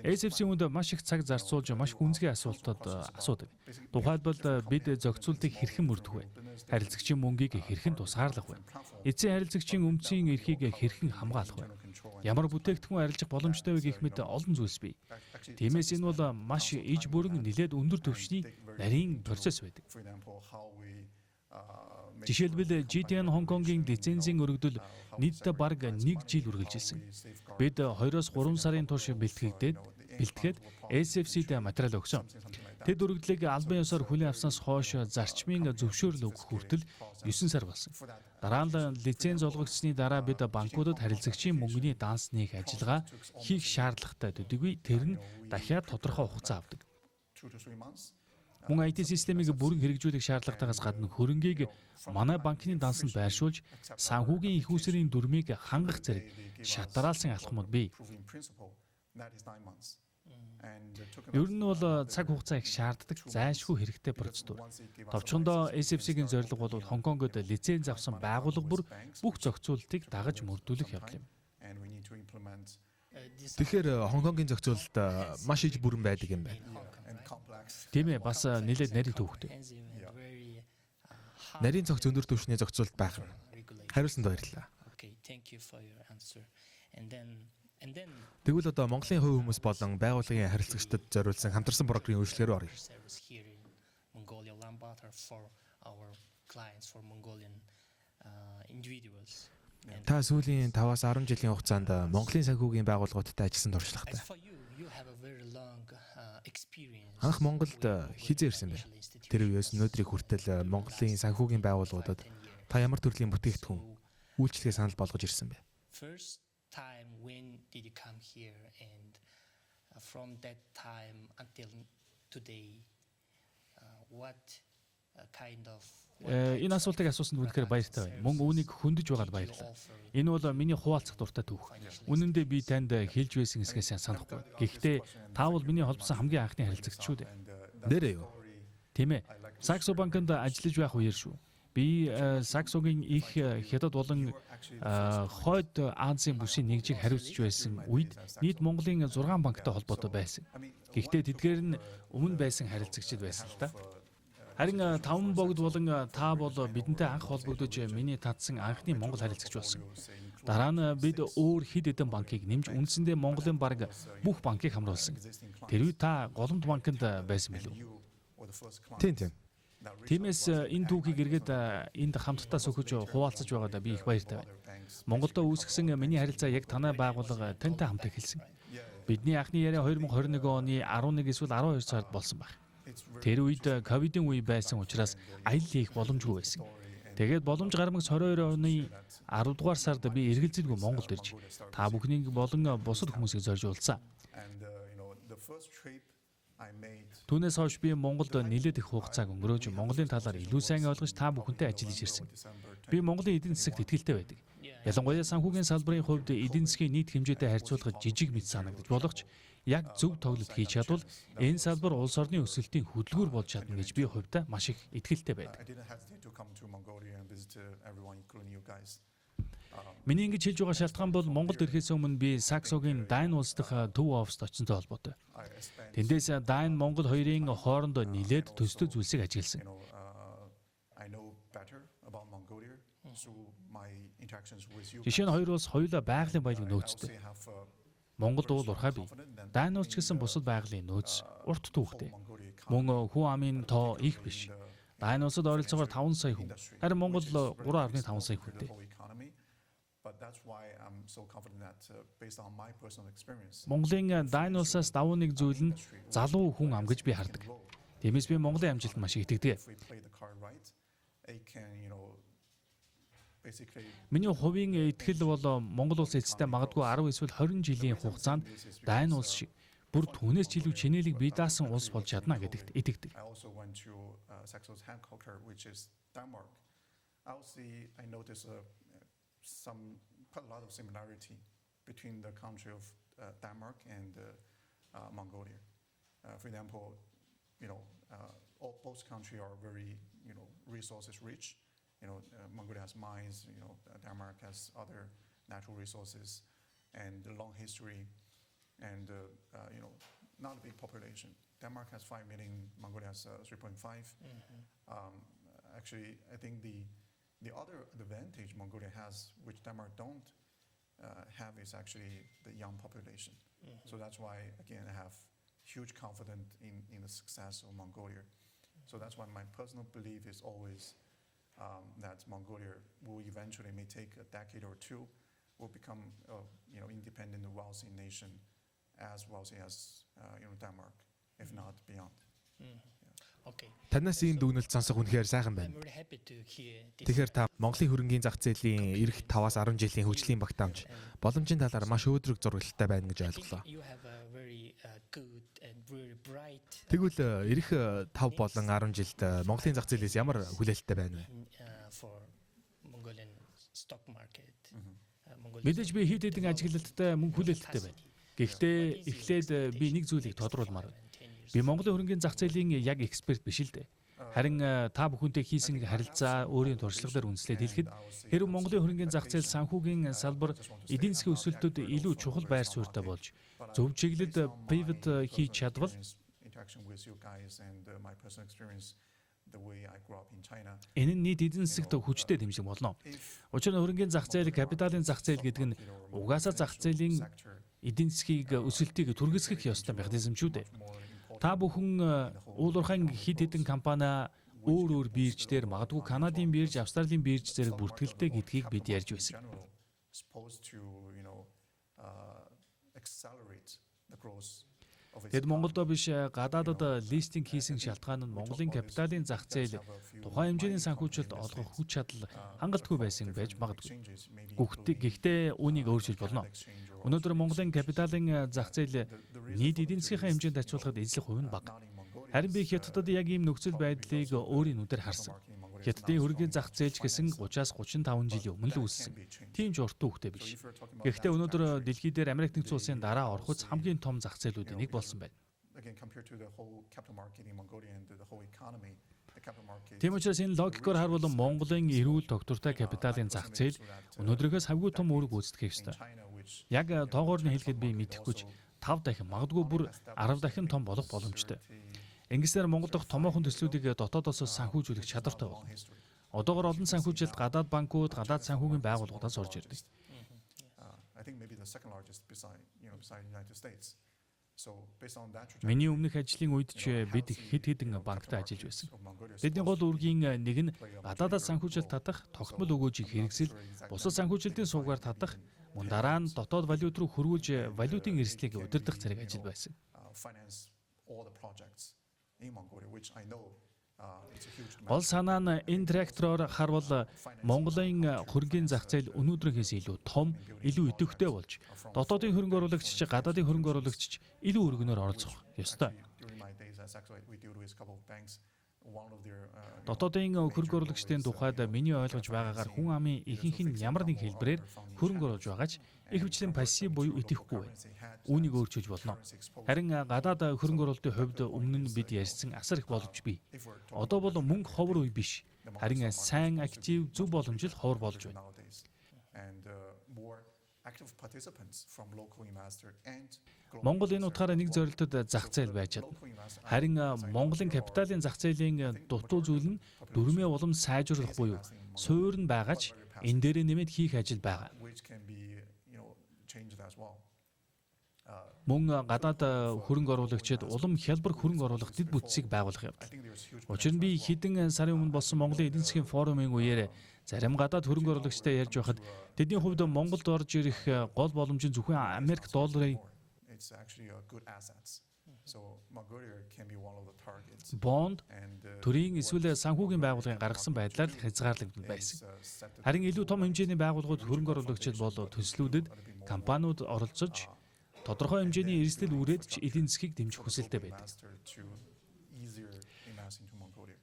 SFC үнд маш их цаг зарцуулж маш гүнзгий асуултад асуудаг. Тухайлбал бид зохицуултыг хэрхэн мөрдөх вэ? Харилцагчийн мөнгийг хэрхэн тусгаарлах вэ? Эцсийн харилцагчийн өмцийн эрхийг хэрхэн хамгаалах вэ? Ямар бүтээгдэхүүн арилжах боломжтой вэ гэх мэт олон зүйлс бий. Тиймээс энэ бол маш иж бүрэн нэлээд өндөр түвшний нарийн процесс байдаг. Жишээлбэл GTN Хонконгийн лицензийн өргөдөл нийтдээ бараг 1 жил үргэлжилсэн. Бид 2-3 сарын турш бэлтгээд SFC-д материал өгсөн. Тэд өргөдлийг албан ёсоор хүлээн авснаас хойш зарчмын зөвшөөрөл өгөх хүртэл 9 сар болсон. Дараа нь лиценз олгогдсны дараа бид банкудад харилцагчийн мөнгөний данс нээх ажиллагаа хийх шаардлагатай төдийгүй тэр нь дахиад тодорхой хугацаа авдаг. Мөн IT системийг бүрэн хэрэгжүүлэх шаардлагатайгаас гадна хөрөнгийг манай банкны дансанд байршуулж санхүүгийн их усрын дүрмийг хангах зэрэг шатараалсан алхмууд бий. Ер нь бол цаг хугацаа их шаарддаг зайлшгүй хэрэгтэй процедур. Товчхондоо SFC-ийн зорилго бол Хонконгод лиценз авсан байгууллага бүр бүх зохицуултыг дагаж мөрдүүлэх явдал юм. Тэгэхээр Хонконгийн зохицуулалт маш иж бүрэн байдаг юм байна. Тийм ээ, бас нэлээд нарийн түүхтэй. Нарийн цогц өндөр түвшний зохицуулалт байх нь. Хариулсанд баярлалаа. Тэгвэл одоо Монголын хувь хүмүүс болон байгууллагын харилцагчдад зориулсан хамтарсан брокерийн үйлчилгээ рүү оръё. Та сүүлийн 5-аас 10 жилийн хугацаанд Монголын санхүүгийн байгууллагуудтай ажилласан туршлагатай. Анх Монголд хизээ ирсэн бэ? Тэр үеэс өнөөдрийг хүртэл Монголын санхүүгийн байгууллагуудад та ямар төрлийн бүтээгдэхүүн, үйлчилгээ санал болгож ирсэн бэ? Энэ асуултыг асуусанд үнэхээр баяртай байна. Мөн үүнийг хөндөж байгаад баярлалаа. Энэ бол миний хуваалцах дуртай түүх. Үнэн дээр би танд хэлж байсан хэсгээ сайн санахгүй. Гэхдээ та бол миний холбосон хамгийн анхны харилцагч шүү дээ. Нэрээ юу? Тийм ээ. Саксо банкнд ажиллаж байх үеэр шүү. Би Саксогийн их хятад болон хойд Азийн бүсийн нэгжийг хариуцж байсан үед нийт Монголын 6 банктай холбоотой байсан. Гэхдээ тэдгээр нь өмнө байсан харилцагчид байсан л та. Харин таван богд болон та бол бидэнтэй анх холбогдож миний татсан анхны Монгол харилцагч болсон. Дараа нь бид өөр хэд хэдэн банкыг нэмж үндсэндээ Монголын бараг бүх банкыг хамруулсан. Тэр үед та Голомт банкнд байсан билүү? Тийм тийм. Тиймээс энэ түүхийг эргээд энд хамтдаа сөхөж хуваалцаж байгаадаа би их баяртай байна. Монголдо үүсгэсэн миний харилцаа яг танай байгууллага тантай хамт эхэлсэн. Бидний анхны яриа 2021 оны 11 эсвэл 12 сард болсон байх. Тэр үед ковидын үе байсан учраас аялал хийх боломжгүй байсан. Тэгээд боломж гармагц 22 оны 10 дугаар сард би эргэлзэлгүй Монголд ирж та бүхнийг болон бусад хүмүүсийг зорж уулзсан. Түүнээс хойш би Монголд нэлээд их хугацааг өнгөрөөж Монголын талаар илүү сайн ойлгож та бүхэнтэй ажиллаж ирсэн. Би Монголын эдийн засагт итгэлтэй байдаг. Ялангуяа санхүүгийн салбарын хувьд эдийн засгийн нийт хэмжээтэй харьцуулахад жижиг мэт санагдаж болох ч яг зөв тоглолт хийж чадвал энэ салбар улс орны өсөлтийн хөдөлгүүр болж чадна гэж би хувьдаа маш их итгэлтэй байдаг. Миний ингэж хэлж байгаа шалтгаан бол Монголд ирэхээс өмнө би Саксогийн Дайн улс дахь төв оффист очсонтой холбоотой. Тэндээс Дайн Монгол хоёрын хооронд нэлээд төстэй зүйлсийг ажигласан. Жишээ нь хоёр улс хоёулаа байгалийн баялаг нөөцтэй. Монголд уул уурхай бий. Дайн улс ч гэсэн бусад байгалийн нөөц урт түүхтэй. Мөн хүн амын тоо их биш. Дайн улсад ойролцоогоор 5 сая хүн. Харин Монгол 3.5 сая хүнтэй. Монголын дайн улсаас давуу нэг зүйл нь залуу хүн ам гэж би хардаг. Тиймээс би Монголын амжилтанд маш их итгэдэг. Миний хувийн итгэл бол Монгол улс эцэстээ магадгүй 10 эсвэл 20 жилийн хугацаанд дайн улс шиг бүр түүнээс ч илүү чинээлэг бие даасан улс болж чадна гэдэгт итгэдэг. Quite a lot of similarity between the country of Denmark and Mongolia. For example, both countries are very, resources rich. Mongolia has mines, Denmark has other natural resources and a long history and, not a big population. Denmark has 5 million, Mongolia has 3.5. Actually, I think the other advantage Mongolia has, which Denmark don't have, is actually the young population. So that's why, again, I have huge confidence in the success of Mongolia. So that's why my personal belief is always that Mongolia will eventually, may take a decade or two, will become a independent, wealthy nation, as wealthy as Denmark, if not beyond. Танаас ийм дүгнэлт сонсох үнэхээр сайхан байна. Тэгэхээр та Монголын хөрөнгийн зах зээлийн ирэх 5-аас 10 жилийн хөгжлийн багтаамж боломжийн талаар маш өөдрөг зураглалтай байна гэж ойлголоо. Тэгвэл ирэх 5 болон 10 жилд Монголын зах зээлээс ямар хүлээлттэй байна вэ? Мэдээж би хэд хэдэн ажиглалттай мөн хүлээлттэй байна. Гэхдээ эхлээд би нэг зүйлийг тодруулмаар байна. Би Монголын хөрөнгийн зах зээлийн яг эксперт биш л дээ. Харин та бүхэнтэй хийсэн харилцаа өөрийн туршлага дээр үндэслээд хэлэхэд хэрв Монголын хөрөнгийн зах зээл санхүүгийн салбар эдийн засгийн өсөлтөд илүү чухал байр суурьтай болж зөв чиглэлд pivot хийж чадвал энэ нь нийт эдийн засагт хүчтэй дэмжлэг болно. Учир нь хөрөнгийн зах зээл, капиталын зах зээл гэдэг нь угаасаа зах зээлийн эдийн засгийг өсөлтийг түргэсгэх ёстой механизм шүү дээ. Та бүхэн уулуурхайн хэд хэдэн компани өөр өөр бирж дээр магадгүй Канадын бирж, Австралийн бирж зэрэг бүртгэлтэй гэдгийг бид ярьж байсан. Тэд Монголдо биш гадаадад листинг хийсэн шалтгаан нь Монголын капиталын зах зээл тухайн хэмжээний санхүүжилт олгох хүч чадал хангалтгүй байсан байж магадгүй. Гэхдээ үүнийг өөрчилж болно. Өнөөдөр Монголын капиталын зах зээл нийт эдийн засгийнхаа хэмжээнд харьцуулахад эзлэх хувь нь бага. Харин би Хятадд яг ийм нөхцөл байдлыг өөрийн нүдээр харсан. Хятадын хөрөнгийн зах зээл ч гэсэн 30-аас 35 жилийн өмнө л үүссэн. Тийм ч урт түүхтэй биш. Гэхдээ өнөөдөр дэлхий дээр Америк нэгдсэн улсын дараа орохуйц хамгийн том зах зээлүүдийн нэг болсон байна. Тийм учраас энэ логикоор харвал Монголын эрүүл тогтвортой капиталын зах зээл өнөөдрийнхөөс хавгүй том үүрэг гүйцэтгэх ёстой. Яг тоогоор нь хэлэхэд би мэдэхгүй ч 5 дахин магадгүй бүр 10 дахин том болох боломжтой. Ингэснээр Монгол дахь томоохон төслүүдийг дотоодоос санхүүжүүлэх чадвартай болно. Одоогор олон санхүүжилт гадаад банкуд, гадаад санхүүгийн байгууллагуудаас орж ирдэг. Миний өмнөх ажлын үед ч бид хэд хэдэн банктай ажиллаж байсан. Тэдний гол үүргийн нэг нь гадаадаас санхүүжилт татах, тогтмол өгөөжийг хэрэгсэл, бусад санхүүжилтийн сувгаар татах, мөн дараа нь дотоод валют руу хөрвүүлж валютын эрсдлийг удирдах зэрэг ажил байсан. Гол санаа нь энэ трактороор харвал Монголын хөрөнгийн зах зээл өнөөдрийнхээс илүү том, илүү идэвхтэй болж дотоодын хөрөнгө оруулагч ч гадаадын хөрөнгө оруулагч ч илүү өргөнөөр оролцох ёстой. Дотоодын хөрөнгө оруулагчдын тухайд миний ойлгож байгаагаар хүн амын ихэнх нь ямар нэг хэлбэрээр хөрөнгө оруулж байгаа ч ихэвчлэн пассив буюу идэвхгүй байна. Үүнийг өөрчилж болно. Харин гадаад хөрөнгө оруулалтын хувьд өмнө нь бид ярьсан асар их боломж бий. Одоо бол мөнгө ховор үе биш. Харин сайн актив зөв боломж л ховор болж байна. Монгол энэ утгаараа нэг зорилтод зах зээл байж чадна. Харин Монголын капиталын зах зээлийн дутуу зүйл нь дүрмээ улам сайжруулах буюу суур нь байгаа ч энэ дээрээ нэмээд хийх ажил байгаа. Мөн гадаад хөрөнгө оруулагчид улам хялбар хөрөнгө оруулах дэд бүтцийг байгуулах явдал. Учир нь би хэдэн сарын өмнө болсон Монголын эдийн засгийн форумын үеэр Зарим гадаад хөрөнгө оруулагчтай ярьж байхад тэдний хувьд Монголд орж ирэх гол боломж нь зөвхөн Америк долларын It's actually a good assets. So Mongolia can be one of the targets. бонд And төрийн what эсвэл санхүүгийн байгууллагын гаргасан байдлаар л хязгаарлагдмал байсан. is set the Харин илүү том хэмжээний байгууллагууд хөрөнгө оруулагчид бол төслүүдэд компаниуд оролцож тодорхой хэмжээний эрсдэл үүрээд ч эдийн засгийг дэмжих хүсэлтэй байдаг. investor to easier invest into Mongolia.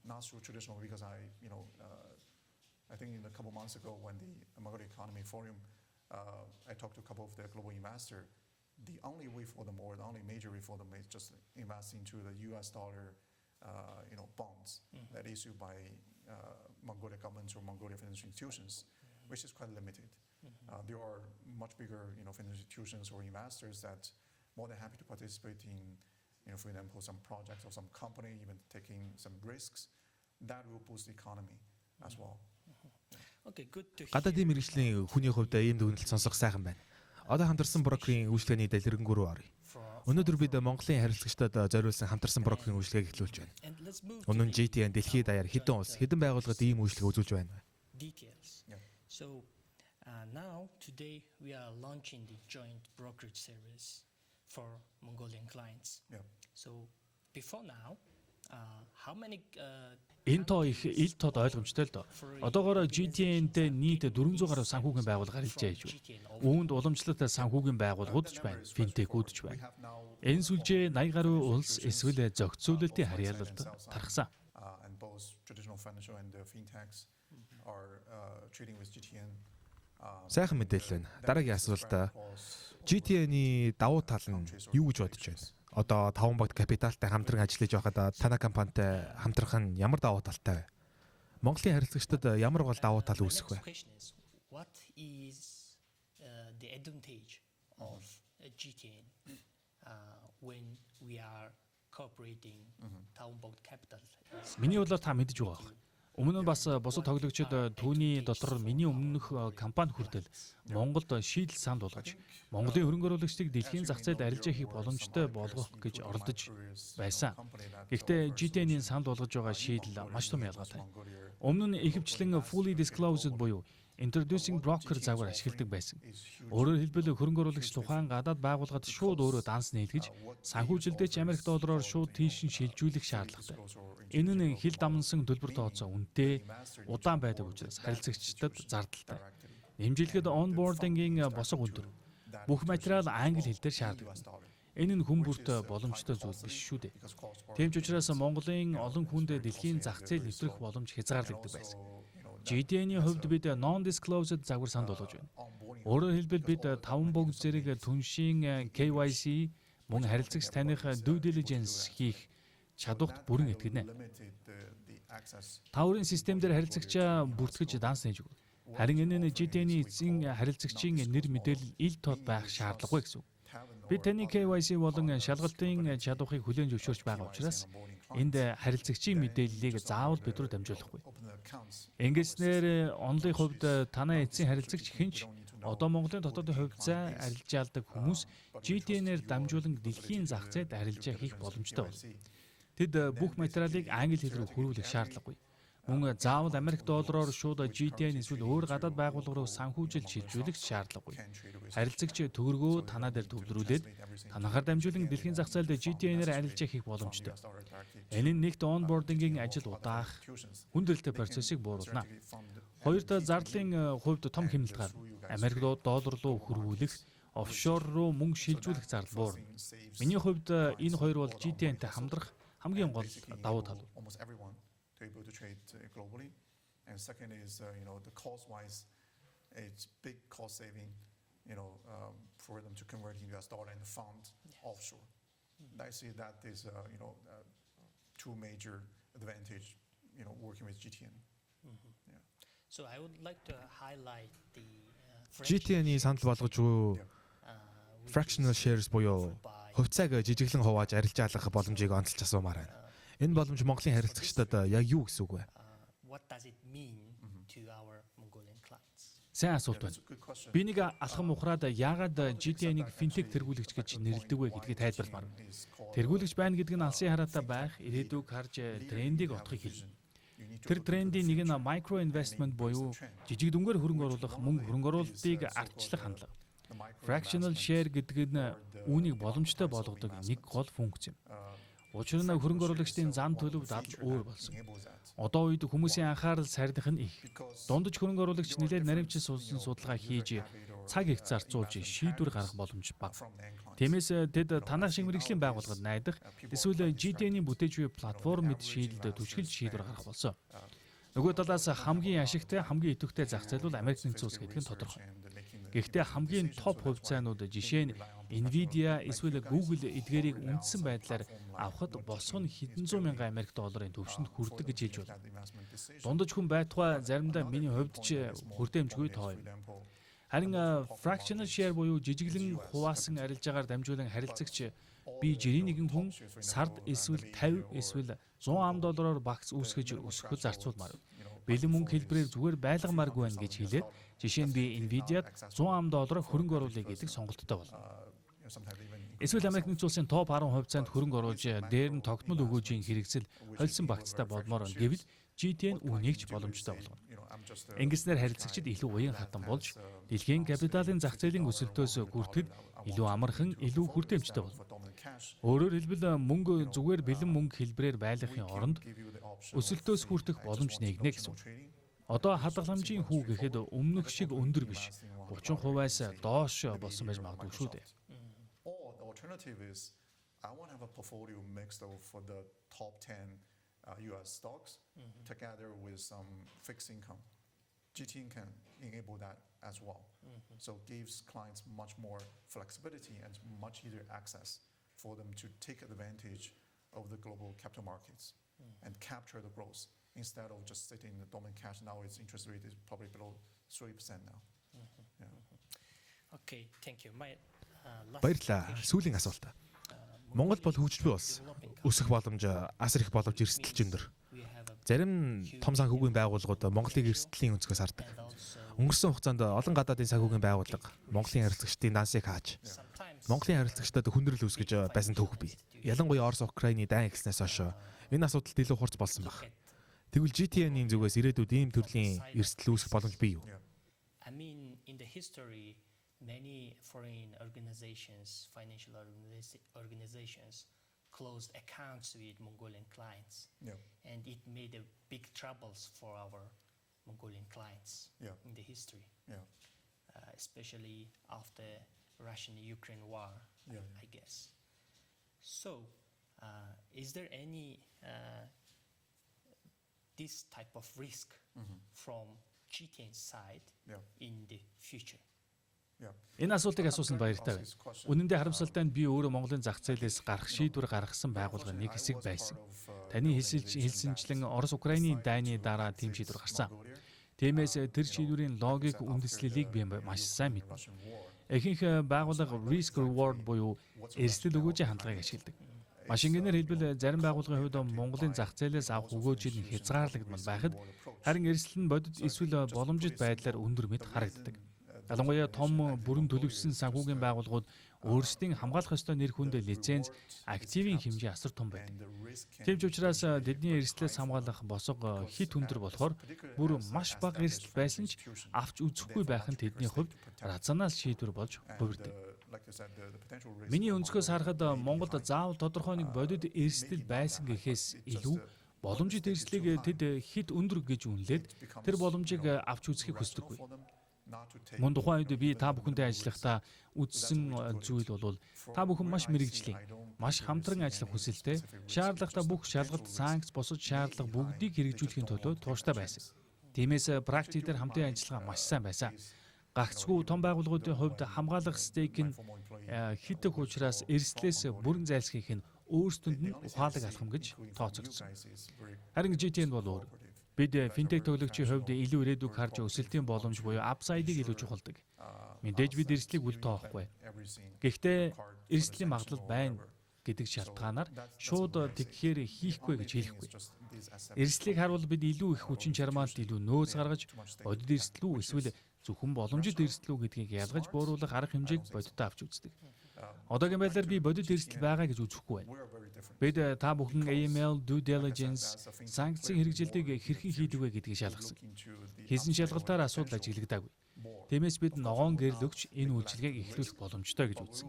Not through traditional, because I think in a couple months ago when the Mongolia Economy Forum, I talked to a couple of the global investor. The only way for them, or the only major way for them, is just invest into the U.S. dollar, bonds that issued by Mongolia governments or Mongolia financial institutions, which is quite limited. There are much bigger, financial institutions or investors that more than happy to participate in, for example, some projects or some company, even taking some risks, that will boost the economy as well. Okay, good to hear. Гадаадын мэргэжлийн хүний хувьд ийм дүгнэлт сонсох сайхан байна. Одоо хамтарсан брокерийн үйлчилгээний дэлгэрэнгүй рүү оръё. Өнөөдөр бид Монголын харилцагчдад зориулсан хамтарсан брокерийн үйлчилгээг эхлүүлж байна. And let's move Үнэн to the GTN дэлхийд даяар хэдэн улс, хэдэн байгууллагад ийм үйлчилгээ үзүүлж байна вэ? details. Yeah. So now today we are launching the joint brokerage service for Mongolian clients. Yeah. So before now, how many Энэ тоо их ил тод ойлгомжтой л доо. Одоогоор GTN-тэй нийт 400 гаруй санхүүгийн байгууллага харилцаж яж байна. Үүнд уламжлалт санхүүгийн байгууллагууд ч байна, финтекүүд ч байна. Энэ сүлжээ 80 гаруй улс эсвэл зохицуулалтын харьяалалд тархсан. And both traditional financial and the fintechs are trading with GTN. Сайхан мэдээлэл байна. Дараагийн асуулт GTN-ий давуу тал нь юу гэж бодож байна? Одоо таван богд капиталтай хамтран ажиллаж байхад танай компанитай хамтрах нь ямар давуу талтай вэ? Монголын харилцагчдад ямар гол давуу тал My үүсэх вэ? next question is, what is the advantage of GTN when we are cooperating Tawon Bogd Capital? Is Миний бодлоор та мэдэж байгаа байх. Өмнө нь бас бусад тоглогчид түүний дотор миний өмнөх компани хүртэл Монголд шийдэл санал болгож Монголын хөрөнгө оруулагчдыг дэлхийн зах зээлд арилжаа хийх боломжтой болгох гэж оролдож байсан. Гэхдээ GTN-ийн санал болгож байгаа шийдэл маш том ялгаатай. Өмнө нь ихэвчлэн fully disclosed буюу introducing broker загвар ашигладаг байсан. Өөрөөр хэлбэл, хөрөнгө оруулагч тухайн гадаад байгууллагад шууд өөрөө данс нээлгэж, санхүүжилтээ ч Америк доллараар шууд тийш нь шилжүүлэх шаардлагатай. Энэ нь хил дамнасан төлбөр тооцоо үнэтэй, удаан байдаг учраас харилцагчдад зардалтай. Нэмж хэлэхэд onboarding-ийн босго өндөр. Бүх материал англи хэл дээр шаардлагатай. Энэ нь хүн бүрт боломжтой зүйл биш шүү дээ. Тийм ч учраас Монголын олон хүнд дэлхийн зах зээл нэвтрэх боломж хязгаарлагддаг байсан. GTN-ийн хувьд бид non-disclosed загвар санал болгож байна. Өөрөөр хэлбэл, бид таван богд зэрэг түншийн KYC мөн харилцагч таных due diligence хийх чадварт бүрэн итгэнэ. Та өөрийн систем дээр харилцагчаа бүртгэж данс нээж өгнө. Харин энэ нь GTN-ийн эцсийн харилцагчийн нэр мэдээлэл ил тод байх шаардлагагүй гэсэн үг. Бид таны KYC болон шалгалтын чадварыг хүлээн зөвшөөрч байгаа учраас энд харилцагчийн мэдээллийг заавал бид рүү дамжуулахгүй. Ингэснээр онолын хувьд танай эцсийн харилцагч хэн ч одоо Монголын дотоодын хувьцаа арилжаалдаг хүмүүс GTN-ээр дамжуулан дэлхийн зах зээлд арилжаа хийх боломжтой болно. Тэд бүх материалыг англи хэл рүү хөрвүүлэх шаардлагагүй. Мөн заавал Америк доллараар шууд GTN эсвэл өөр гадаад байгууллага руу санхүүжилт шилжүүлэх шаардлагагүй. Харилцагч төгрөгөө танаа дээр төвлөрүүлээд танахаар дамжуулан дэлхийн зах зээлд GTN-ээр арилжаа хийх боломжтой. Энэ нь нэгт onboarding-ийн ажил удаах, хүндрэлтэй процессыг бууруулна. Хоёрт, зардлын хувьд том хэмнэлт гарна. Америк доллар руу хөрвүүлэх, офшор руу мөнгө шилжүүлэх зардал буурна. Миний хувьд энэ хоёр бол GTN-тэй хамтрах хамгийн гол давуу тал. To able to trade globally. And second is, the cost wise, it's big cost saving, for them to convert in US dollar and fund offshore. I see that is, two major advantage, working with GTN. Yeah. So I would like to highlight the GTN-ий санал болгож буй fractional shares буюу хувьцааг жижиглэн хувааж арилжаалах боломжийг онцолж асуумаар байна. Энэ боломж Монголын харилцагчдад яг юу гэсэн үг вэ? What does it mean to our Mongolian clients? Сайн асуулт байна. Би нэг алхам ухраад яагаад GTN-ийг финтек тэргүүлэгч гэж нэрлэдэг вэ гэдгийг тайлбарламаар байна. Тэргүүлэгч байна гэдэг нь алсын хараатай байх, ирээдүйг харж трендийг отохыг хэлнэ. Тэр трендийн нэг нь micro investment буюу жижиг дүнгээр хөрөнгө оруулах, мөнгө хөрөнгө оруулалтыг ардчлах хандлага. Fractional share гэдэг нь үүнийг боломжтой болгодог нэг гол функц юм. Учир нь хөрөнгө оруулагчдын зан төлөв дадал өөр болсон. Одоо үед хүмүүсийн анхаарал сарних нь их. Дундаж хөрөнгө оруулагч нэлээд наривчин суулсан судалгаа хийж, цаг их зарцуулж, шийдвэр гаргах боломж бага. Тиймээс тэд танах шиг мэргэжлийн байгууллагад найдах эсвэл GTN-ийн бүтээж буй платформ мэт шийдэлд түшгэлж шийдвэр гаргах болсон. Нөгөө талаас хамгийн ашигтай, хамгийн идэвхтэй зах зээл бол Америк нэгдсэн улс гэдэг нь тодорхой. Гэхдээ хамгийн топ хувьцаанууд, жишээ нь Nvidia эсвэл Google эдгээрийг үндсэн байдлаар авахад босго нь хэдэн зуун мянган Америк долларын түвшинд хүрдэг гэж хэлж байна. Дундаж хүн байтугай заримдаа миний хувьд ч хүртээмжгүй тоо юм. Харин fractional share буюу жижиглэн хуваасан арилжаагаар дамжуулан харилцагч би жирийн нэгэн хүн сард эсвэл 50 эсвэл 100 ам доллараар багц үүсгэж өсгөхөд зарцуулмаар. Бэлэн мөнгө хэлбэрээр зүгээр байлгамааргүй байна гэж хэлээд, жишээ нь би Nvidia-д 100 ам доллараар хөрөнгө оруулъя гэдэг сонголттой болно. Эсвэл Америк нэгдсэн улсын топ 10 хувьцаанд хөрөнгө оруулж, дээр нь тогтмол өгөөжийн хэрэгцэл холисон багцтай болмоор байна гэвэл GTN үүнийг ч боломжтой болгоно. Ингэснээр харилцагчид илүү уян хатан болж, дэлхийн капиталын зах зээлийн өсөлтөөс хүртэхэд илүү амархан, илүү хүртээмжтэй болно. Өөрөөр хэлбэл, мөнгө зүгээр бэлэн мөнгө хэлбэрээр байлгахын оронд өсөлтөөс хүртэх боломж нээгнэ гэсэн үг. Одоо хадгаламжийн хүү гэхэд өмнөх шиг өндөр биш. 30%-аас доош болсон байж магадгүй шүү дээ. Or the alternative is I want to have a portfolio mixed of for the top 10 US stocks together with some fixed income. GTN can enable that as well. So gives clients much more flexibility and much easier access for them to take advantage of the global capital markets and capture the growth instead of just sitting in the dormant cash. Now its interest rate is probably below 3% now. Yeah. Okay, thank you. My last Баярлалаа. Сүүлийн асуулт. Монгол бол хөгжиж буй улс. Өсөх боломж, асар их боломж, эрсдэл өндөр. Зарим том санхүүгийн байгууллагууд Монголыг эрсдлийн өнцгөөс хардаг. Өнгөрсөн хугацаанд олон гадаадын санхүүгийн байгууллага Монголын харилцагчдын дансыг хааж, Монголын харилцагчдад хүндрэл үүсгэж байсан түүх бий. Ялангуяа Орос Украины дайн эхэлснээс хойш энэ асуудалд илүү хурц болсон байх. Тэгвэл GTN-ийн зүгээс ирээдүйд ийм төрлийн эрсдэл үүсэх боломж бий юу? I mean, in the history, many foreign organizations, financial organizations, closed accounts with Mongolian clients, and it made a big troubles for our Mongolian clients in the history, especially after Russian-Ukraine war, I guess. So, is there any this type of risk from GTN side in the future? Yeah. Энэ асуултыг асуусан баяртай байна. Үнэн дээр, харамсалтай нь би өөрөө Монголын зах зээлээс гарах шийдвэр гаргасан байгууллагын нэг хэсэг байсан. Таны хэлсэнчлэн Орос Украины дайны дараа тийм шийдвэр гарсан. Тиймээс тэр шийдвэрийн логик үндэслэлийг би маш сайн мэднэ. Ихэнх байгууллага risk reward буюу эрсдэл өгөөжийн хандлагыг ашигладаг. Маш энгийнээр хэлбэл, зарим байгууллагын хувьд Монголын зах зээлээс авах өгөөжийг нь хязгаарлагдмал байхад, харин эрсдэл нь бодит эсвэл боломжит байдлаар өндөр мэт харагддаг. Ялангуяа том бүрэн төлөвшсөн санхүүгийн байгууллагууд өөрсдийн хамгаалах ёстой нэр хүнд, лиценз, активын хэмжээ асар том байдаг. Тийм ч учраас тэдний эрсдлээс хамгаалах босго хэт өндөр болохоор бүр маш бага эрсдэл байсан ч авч үзэхгүй байх нь тэдний хувьд рационал шийдвэр болж хувирдаг. Миний өнцгөөс харахад, Монголд заавал тодорхой нэг бодит эрсдэл байсан гэхээс илүү боломжит эрсдлийг тэд хэт өндөр гэж үнэлээд тэр боломжийг авч үзэхийг хүсдэггүй. Мөн тухайн үед би та бүхэнтэй ажиллахдаа үзсэн зүйл бол та бүхэн маш мэргэжлийн, маш хамтран ажиллах хүсэлтэй, шаардлагатай бүх шалгалт, санкц, бусад шаардлага бүгдийг хэрэгжүүлэхийн төлөө тууштай байсан. Тиймээс практик дээр хамтын ажиллагаа маш сайн байсан. Гагцгүй том байгууллагуудын хувьд хамгаалах stake нь хэт их учраас эрсдлээс бүрэн зайлсхийх нь өөрсдөнд нь ухаалаг алхам гэж тооцогдсон. Харин GTN бол өөр. Бид финтек тоглогчийн хувьд илүү ирээдүйг харж, өсөлтийн боломж буюу upside-ыг илүү чухалдаг. Мэдээж бид эрсдлийг үл тоохгүй. Гэхдээ эрсдлийн магадлал байна гэдэг шалтгаанаар шууд тэгхээр хийхгүй гэж хэлэхгүй. Эрсдлийг харвал бид илүү их хүчин чармаалт, илүү нөөц гаргаж, бодит эрсдэл үү эсвэл зөвхөн боломжит эрсдэл үү гэдгийг ялгаж бууруулах арга хэмжээг бодиттой авч үздэг. Одоогийн байдлаар би бодит эрсдэл байгаа гэж үзэхгүй байна. Бид та бүхэн AML, due diligence, санкцийн хэрэгжилтийг хэрхэн хийдэг вэ гэдгийг шалгасан. Хийсэн шалгалтаар асуудал ажиглагдаагүй. Тиймээс бид ногоон гэрэл өгч энэ үйлчилгээг эхлүүлэх боломжтой гэж үзсэн.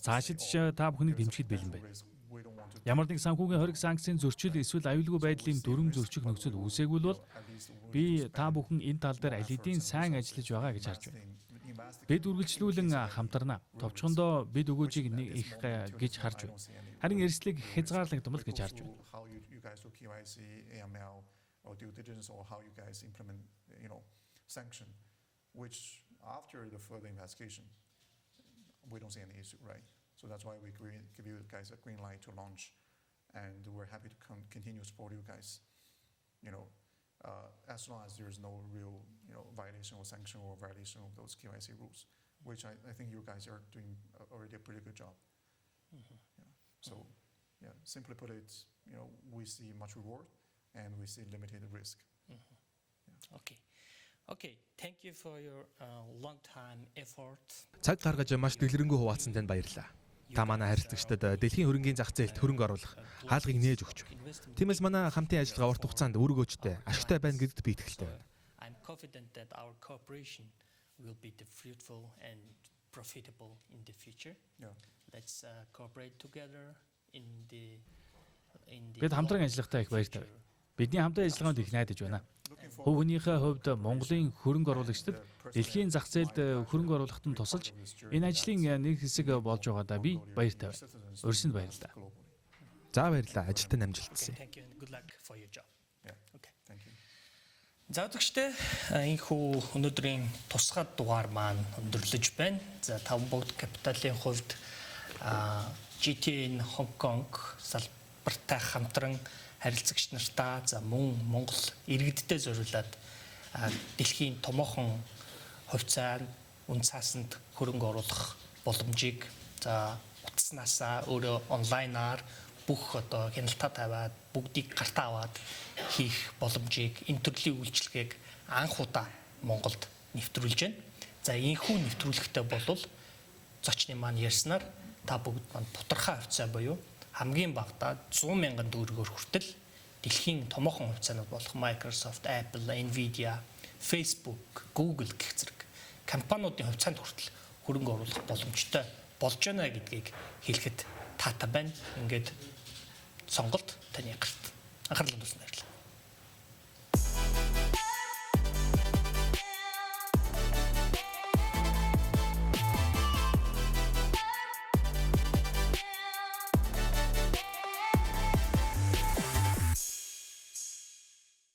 Цаашид ч та бүхнийг дэмжихэд бэлэн байна. Ямар нэг санхүүгийн хориг санкцийн зөрчил эсвэл аюулгүй байдлын дүрэм зөрчих нөхцөл үүсээгүй бол би та бүхэн энэ тал дээр аль хэдийн сайн ажиллаж байгаа гэж харж байна. Бид үргэлжлүүлэн хамтарна. Товчхондоо бид өгөөжийг нэг их гэж харж байна. Харин эрсдлийг хязгаарлагдмал гэж харж байна. How you guys do KYC, AML, or due diligence, or how you guys implement, sanction, which after the further investigation, we don't see any issue, right? So that's why we give you guys a green light to launch, and we're happy to continue to support you guys, as long as there's no real, violation or sanction or violation of those KYC rules, which I think you guys are doing already a pretty good job. Yeah. So, yeah, simply put it, we see much reward and we see limited risk. Okay. Okay, thank you for your long time effort. Цаг гаргаж маш дэлгэрэнгүй хуваалцсан танд баярлалаа. Та манай харилцагчдад дэлхийн хөрөнгийн зах зээлд хөрөнгө оруулах хаалгыг нээж өгч байна. Тиймээс манай хамтын ажиллагаа урт хугацаанд үр өгөөжтэй, ашигтай байна гэдэгт би итгэлтэй байна. I'm confident that our cooperation will be the fruitful and profitable in the future. Let's cooperate together in the Бид хамтран ажиллахдаа их баяртай байна. Бидний хамтын ажиллагаанд их найдаж байна. Хувь хүнийхээ хувьд Монголын хөрөнгө оруулагчдад дэлхийн зах зээлд хөрөнгө оруулахад нь тусалж энэ ажлын нэг хэсэг болж байгаадаа би баяртай байна. Урьсанд баярлалаа. За, баярлалаа. Ажилд нь амжилт Okay, хүсье. thank you and good luck for your job. Yeah. Okay. Thank you. За, үзэгчдээ, энэхүү өнөөдрийн тусгай дугаар маань өндөрлөж байна. За, Таван богд капиталын хувьд GTN Hong Kong салбартай хамтран харилцагч нартаа, за, мөн Монгол иргэддээ зориулаад дэлхийн томоохон хувьцаа үнэ цаасанд хөрөнгө оруулах боломжийг, за, утаснаасаа өөрөө онлайнаар бүх одоо хяналтаа тавиад, бүгдийг гартаа аваад хийх боломжийг, энэ төрлийн үйлчилгээг анх удаа Монголд нэвтрүүлж байна. За, энэхүү нэвтрүүлэгтээ болвол зочны маань ярьснаар та бүгд маань бутархай хувьцаа буюу хамгийн багадаа 100 мянган төгрөгөөр хүртэл дэлхийн томоохон хувьцаанууд болох Microsoft, Apple, Nvidia, Facebook, Google гэх зэрэг компаниудын хувьцаанд хүртэл хөрөнгө оруулах боломжтой болж байна гэдгийг хэлэхэд таатай байна. Ингээд сонголт таны гарт. Анхаарлаа хандуулсан баярлалаа.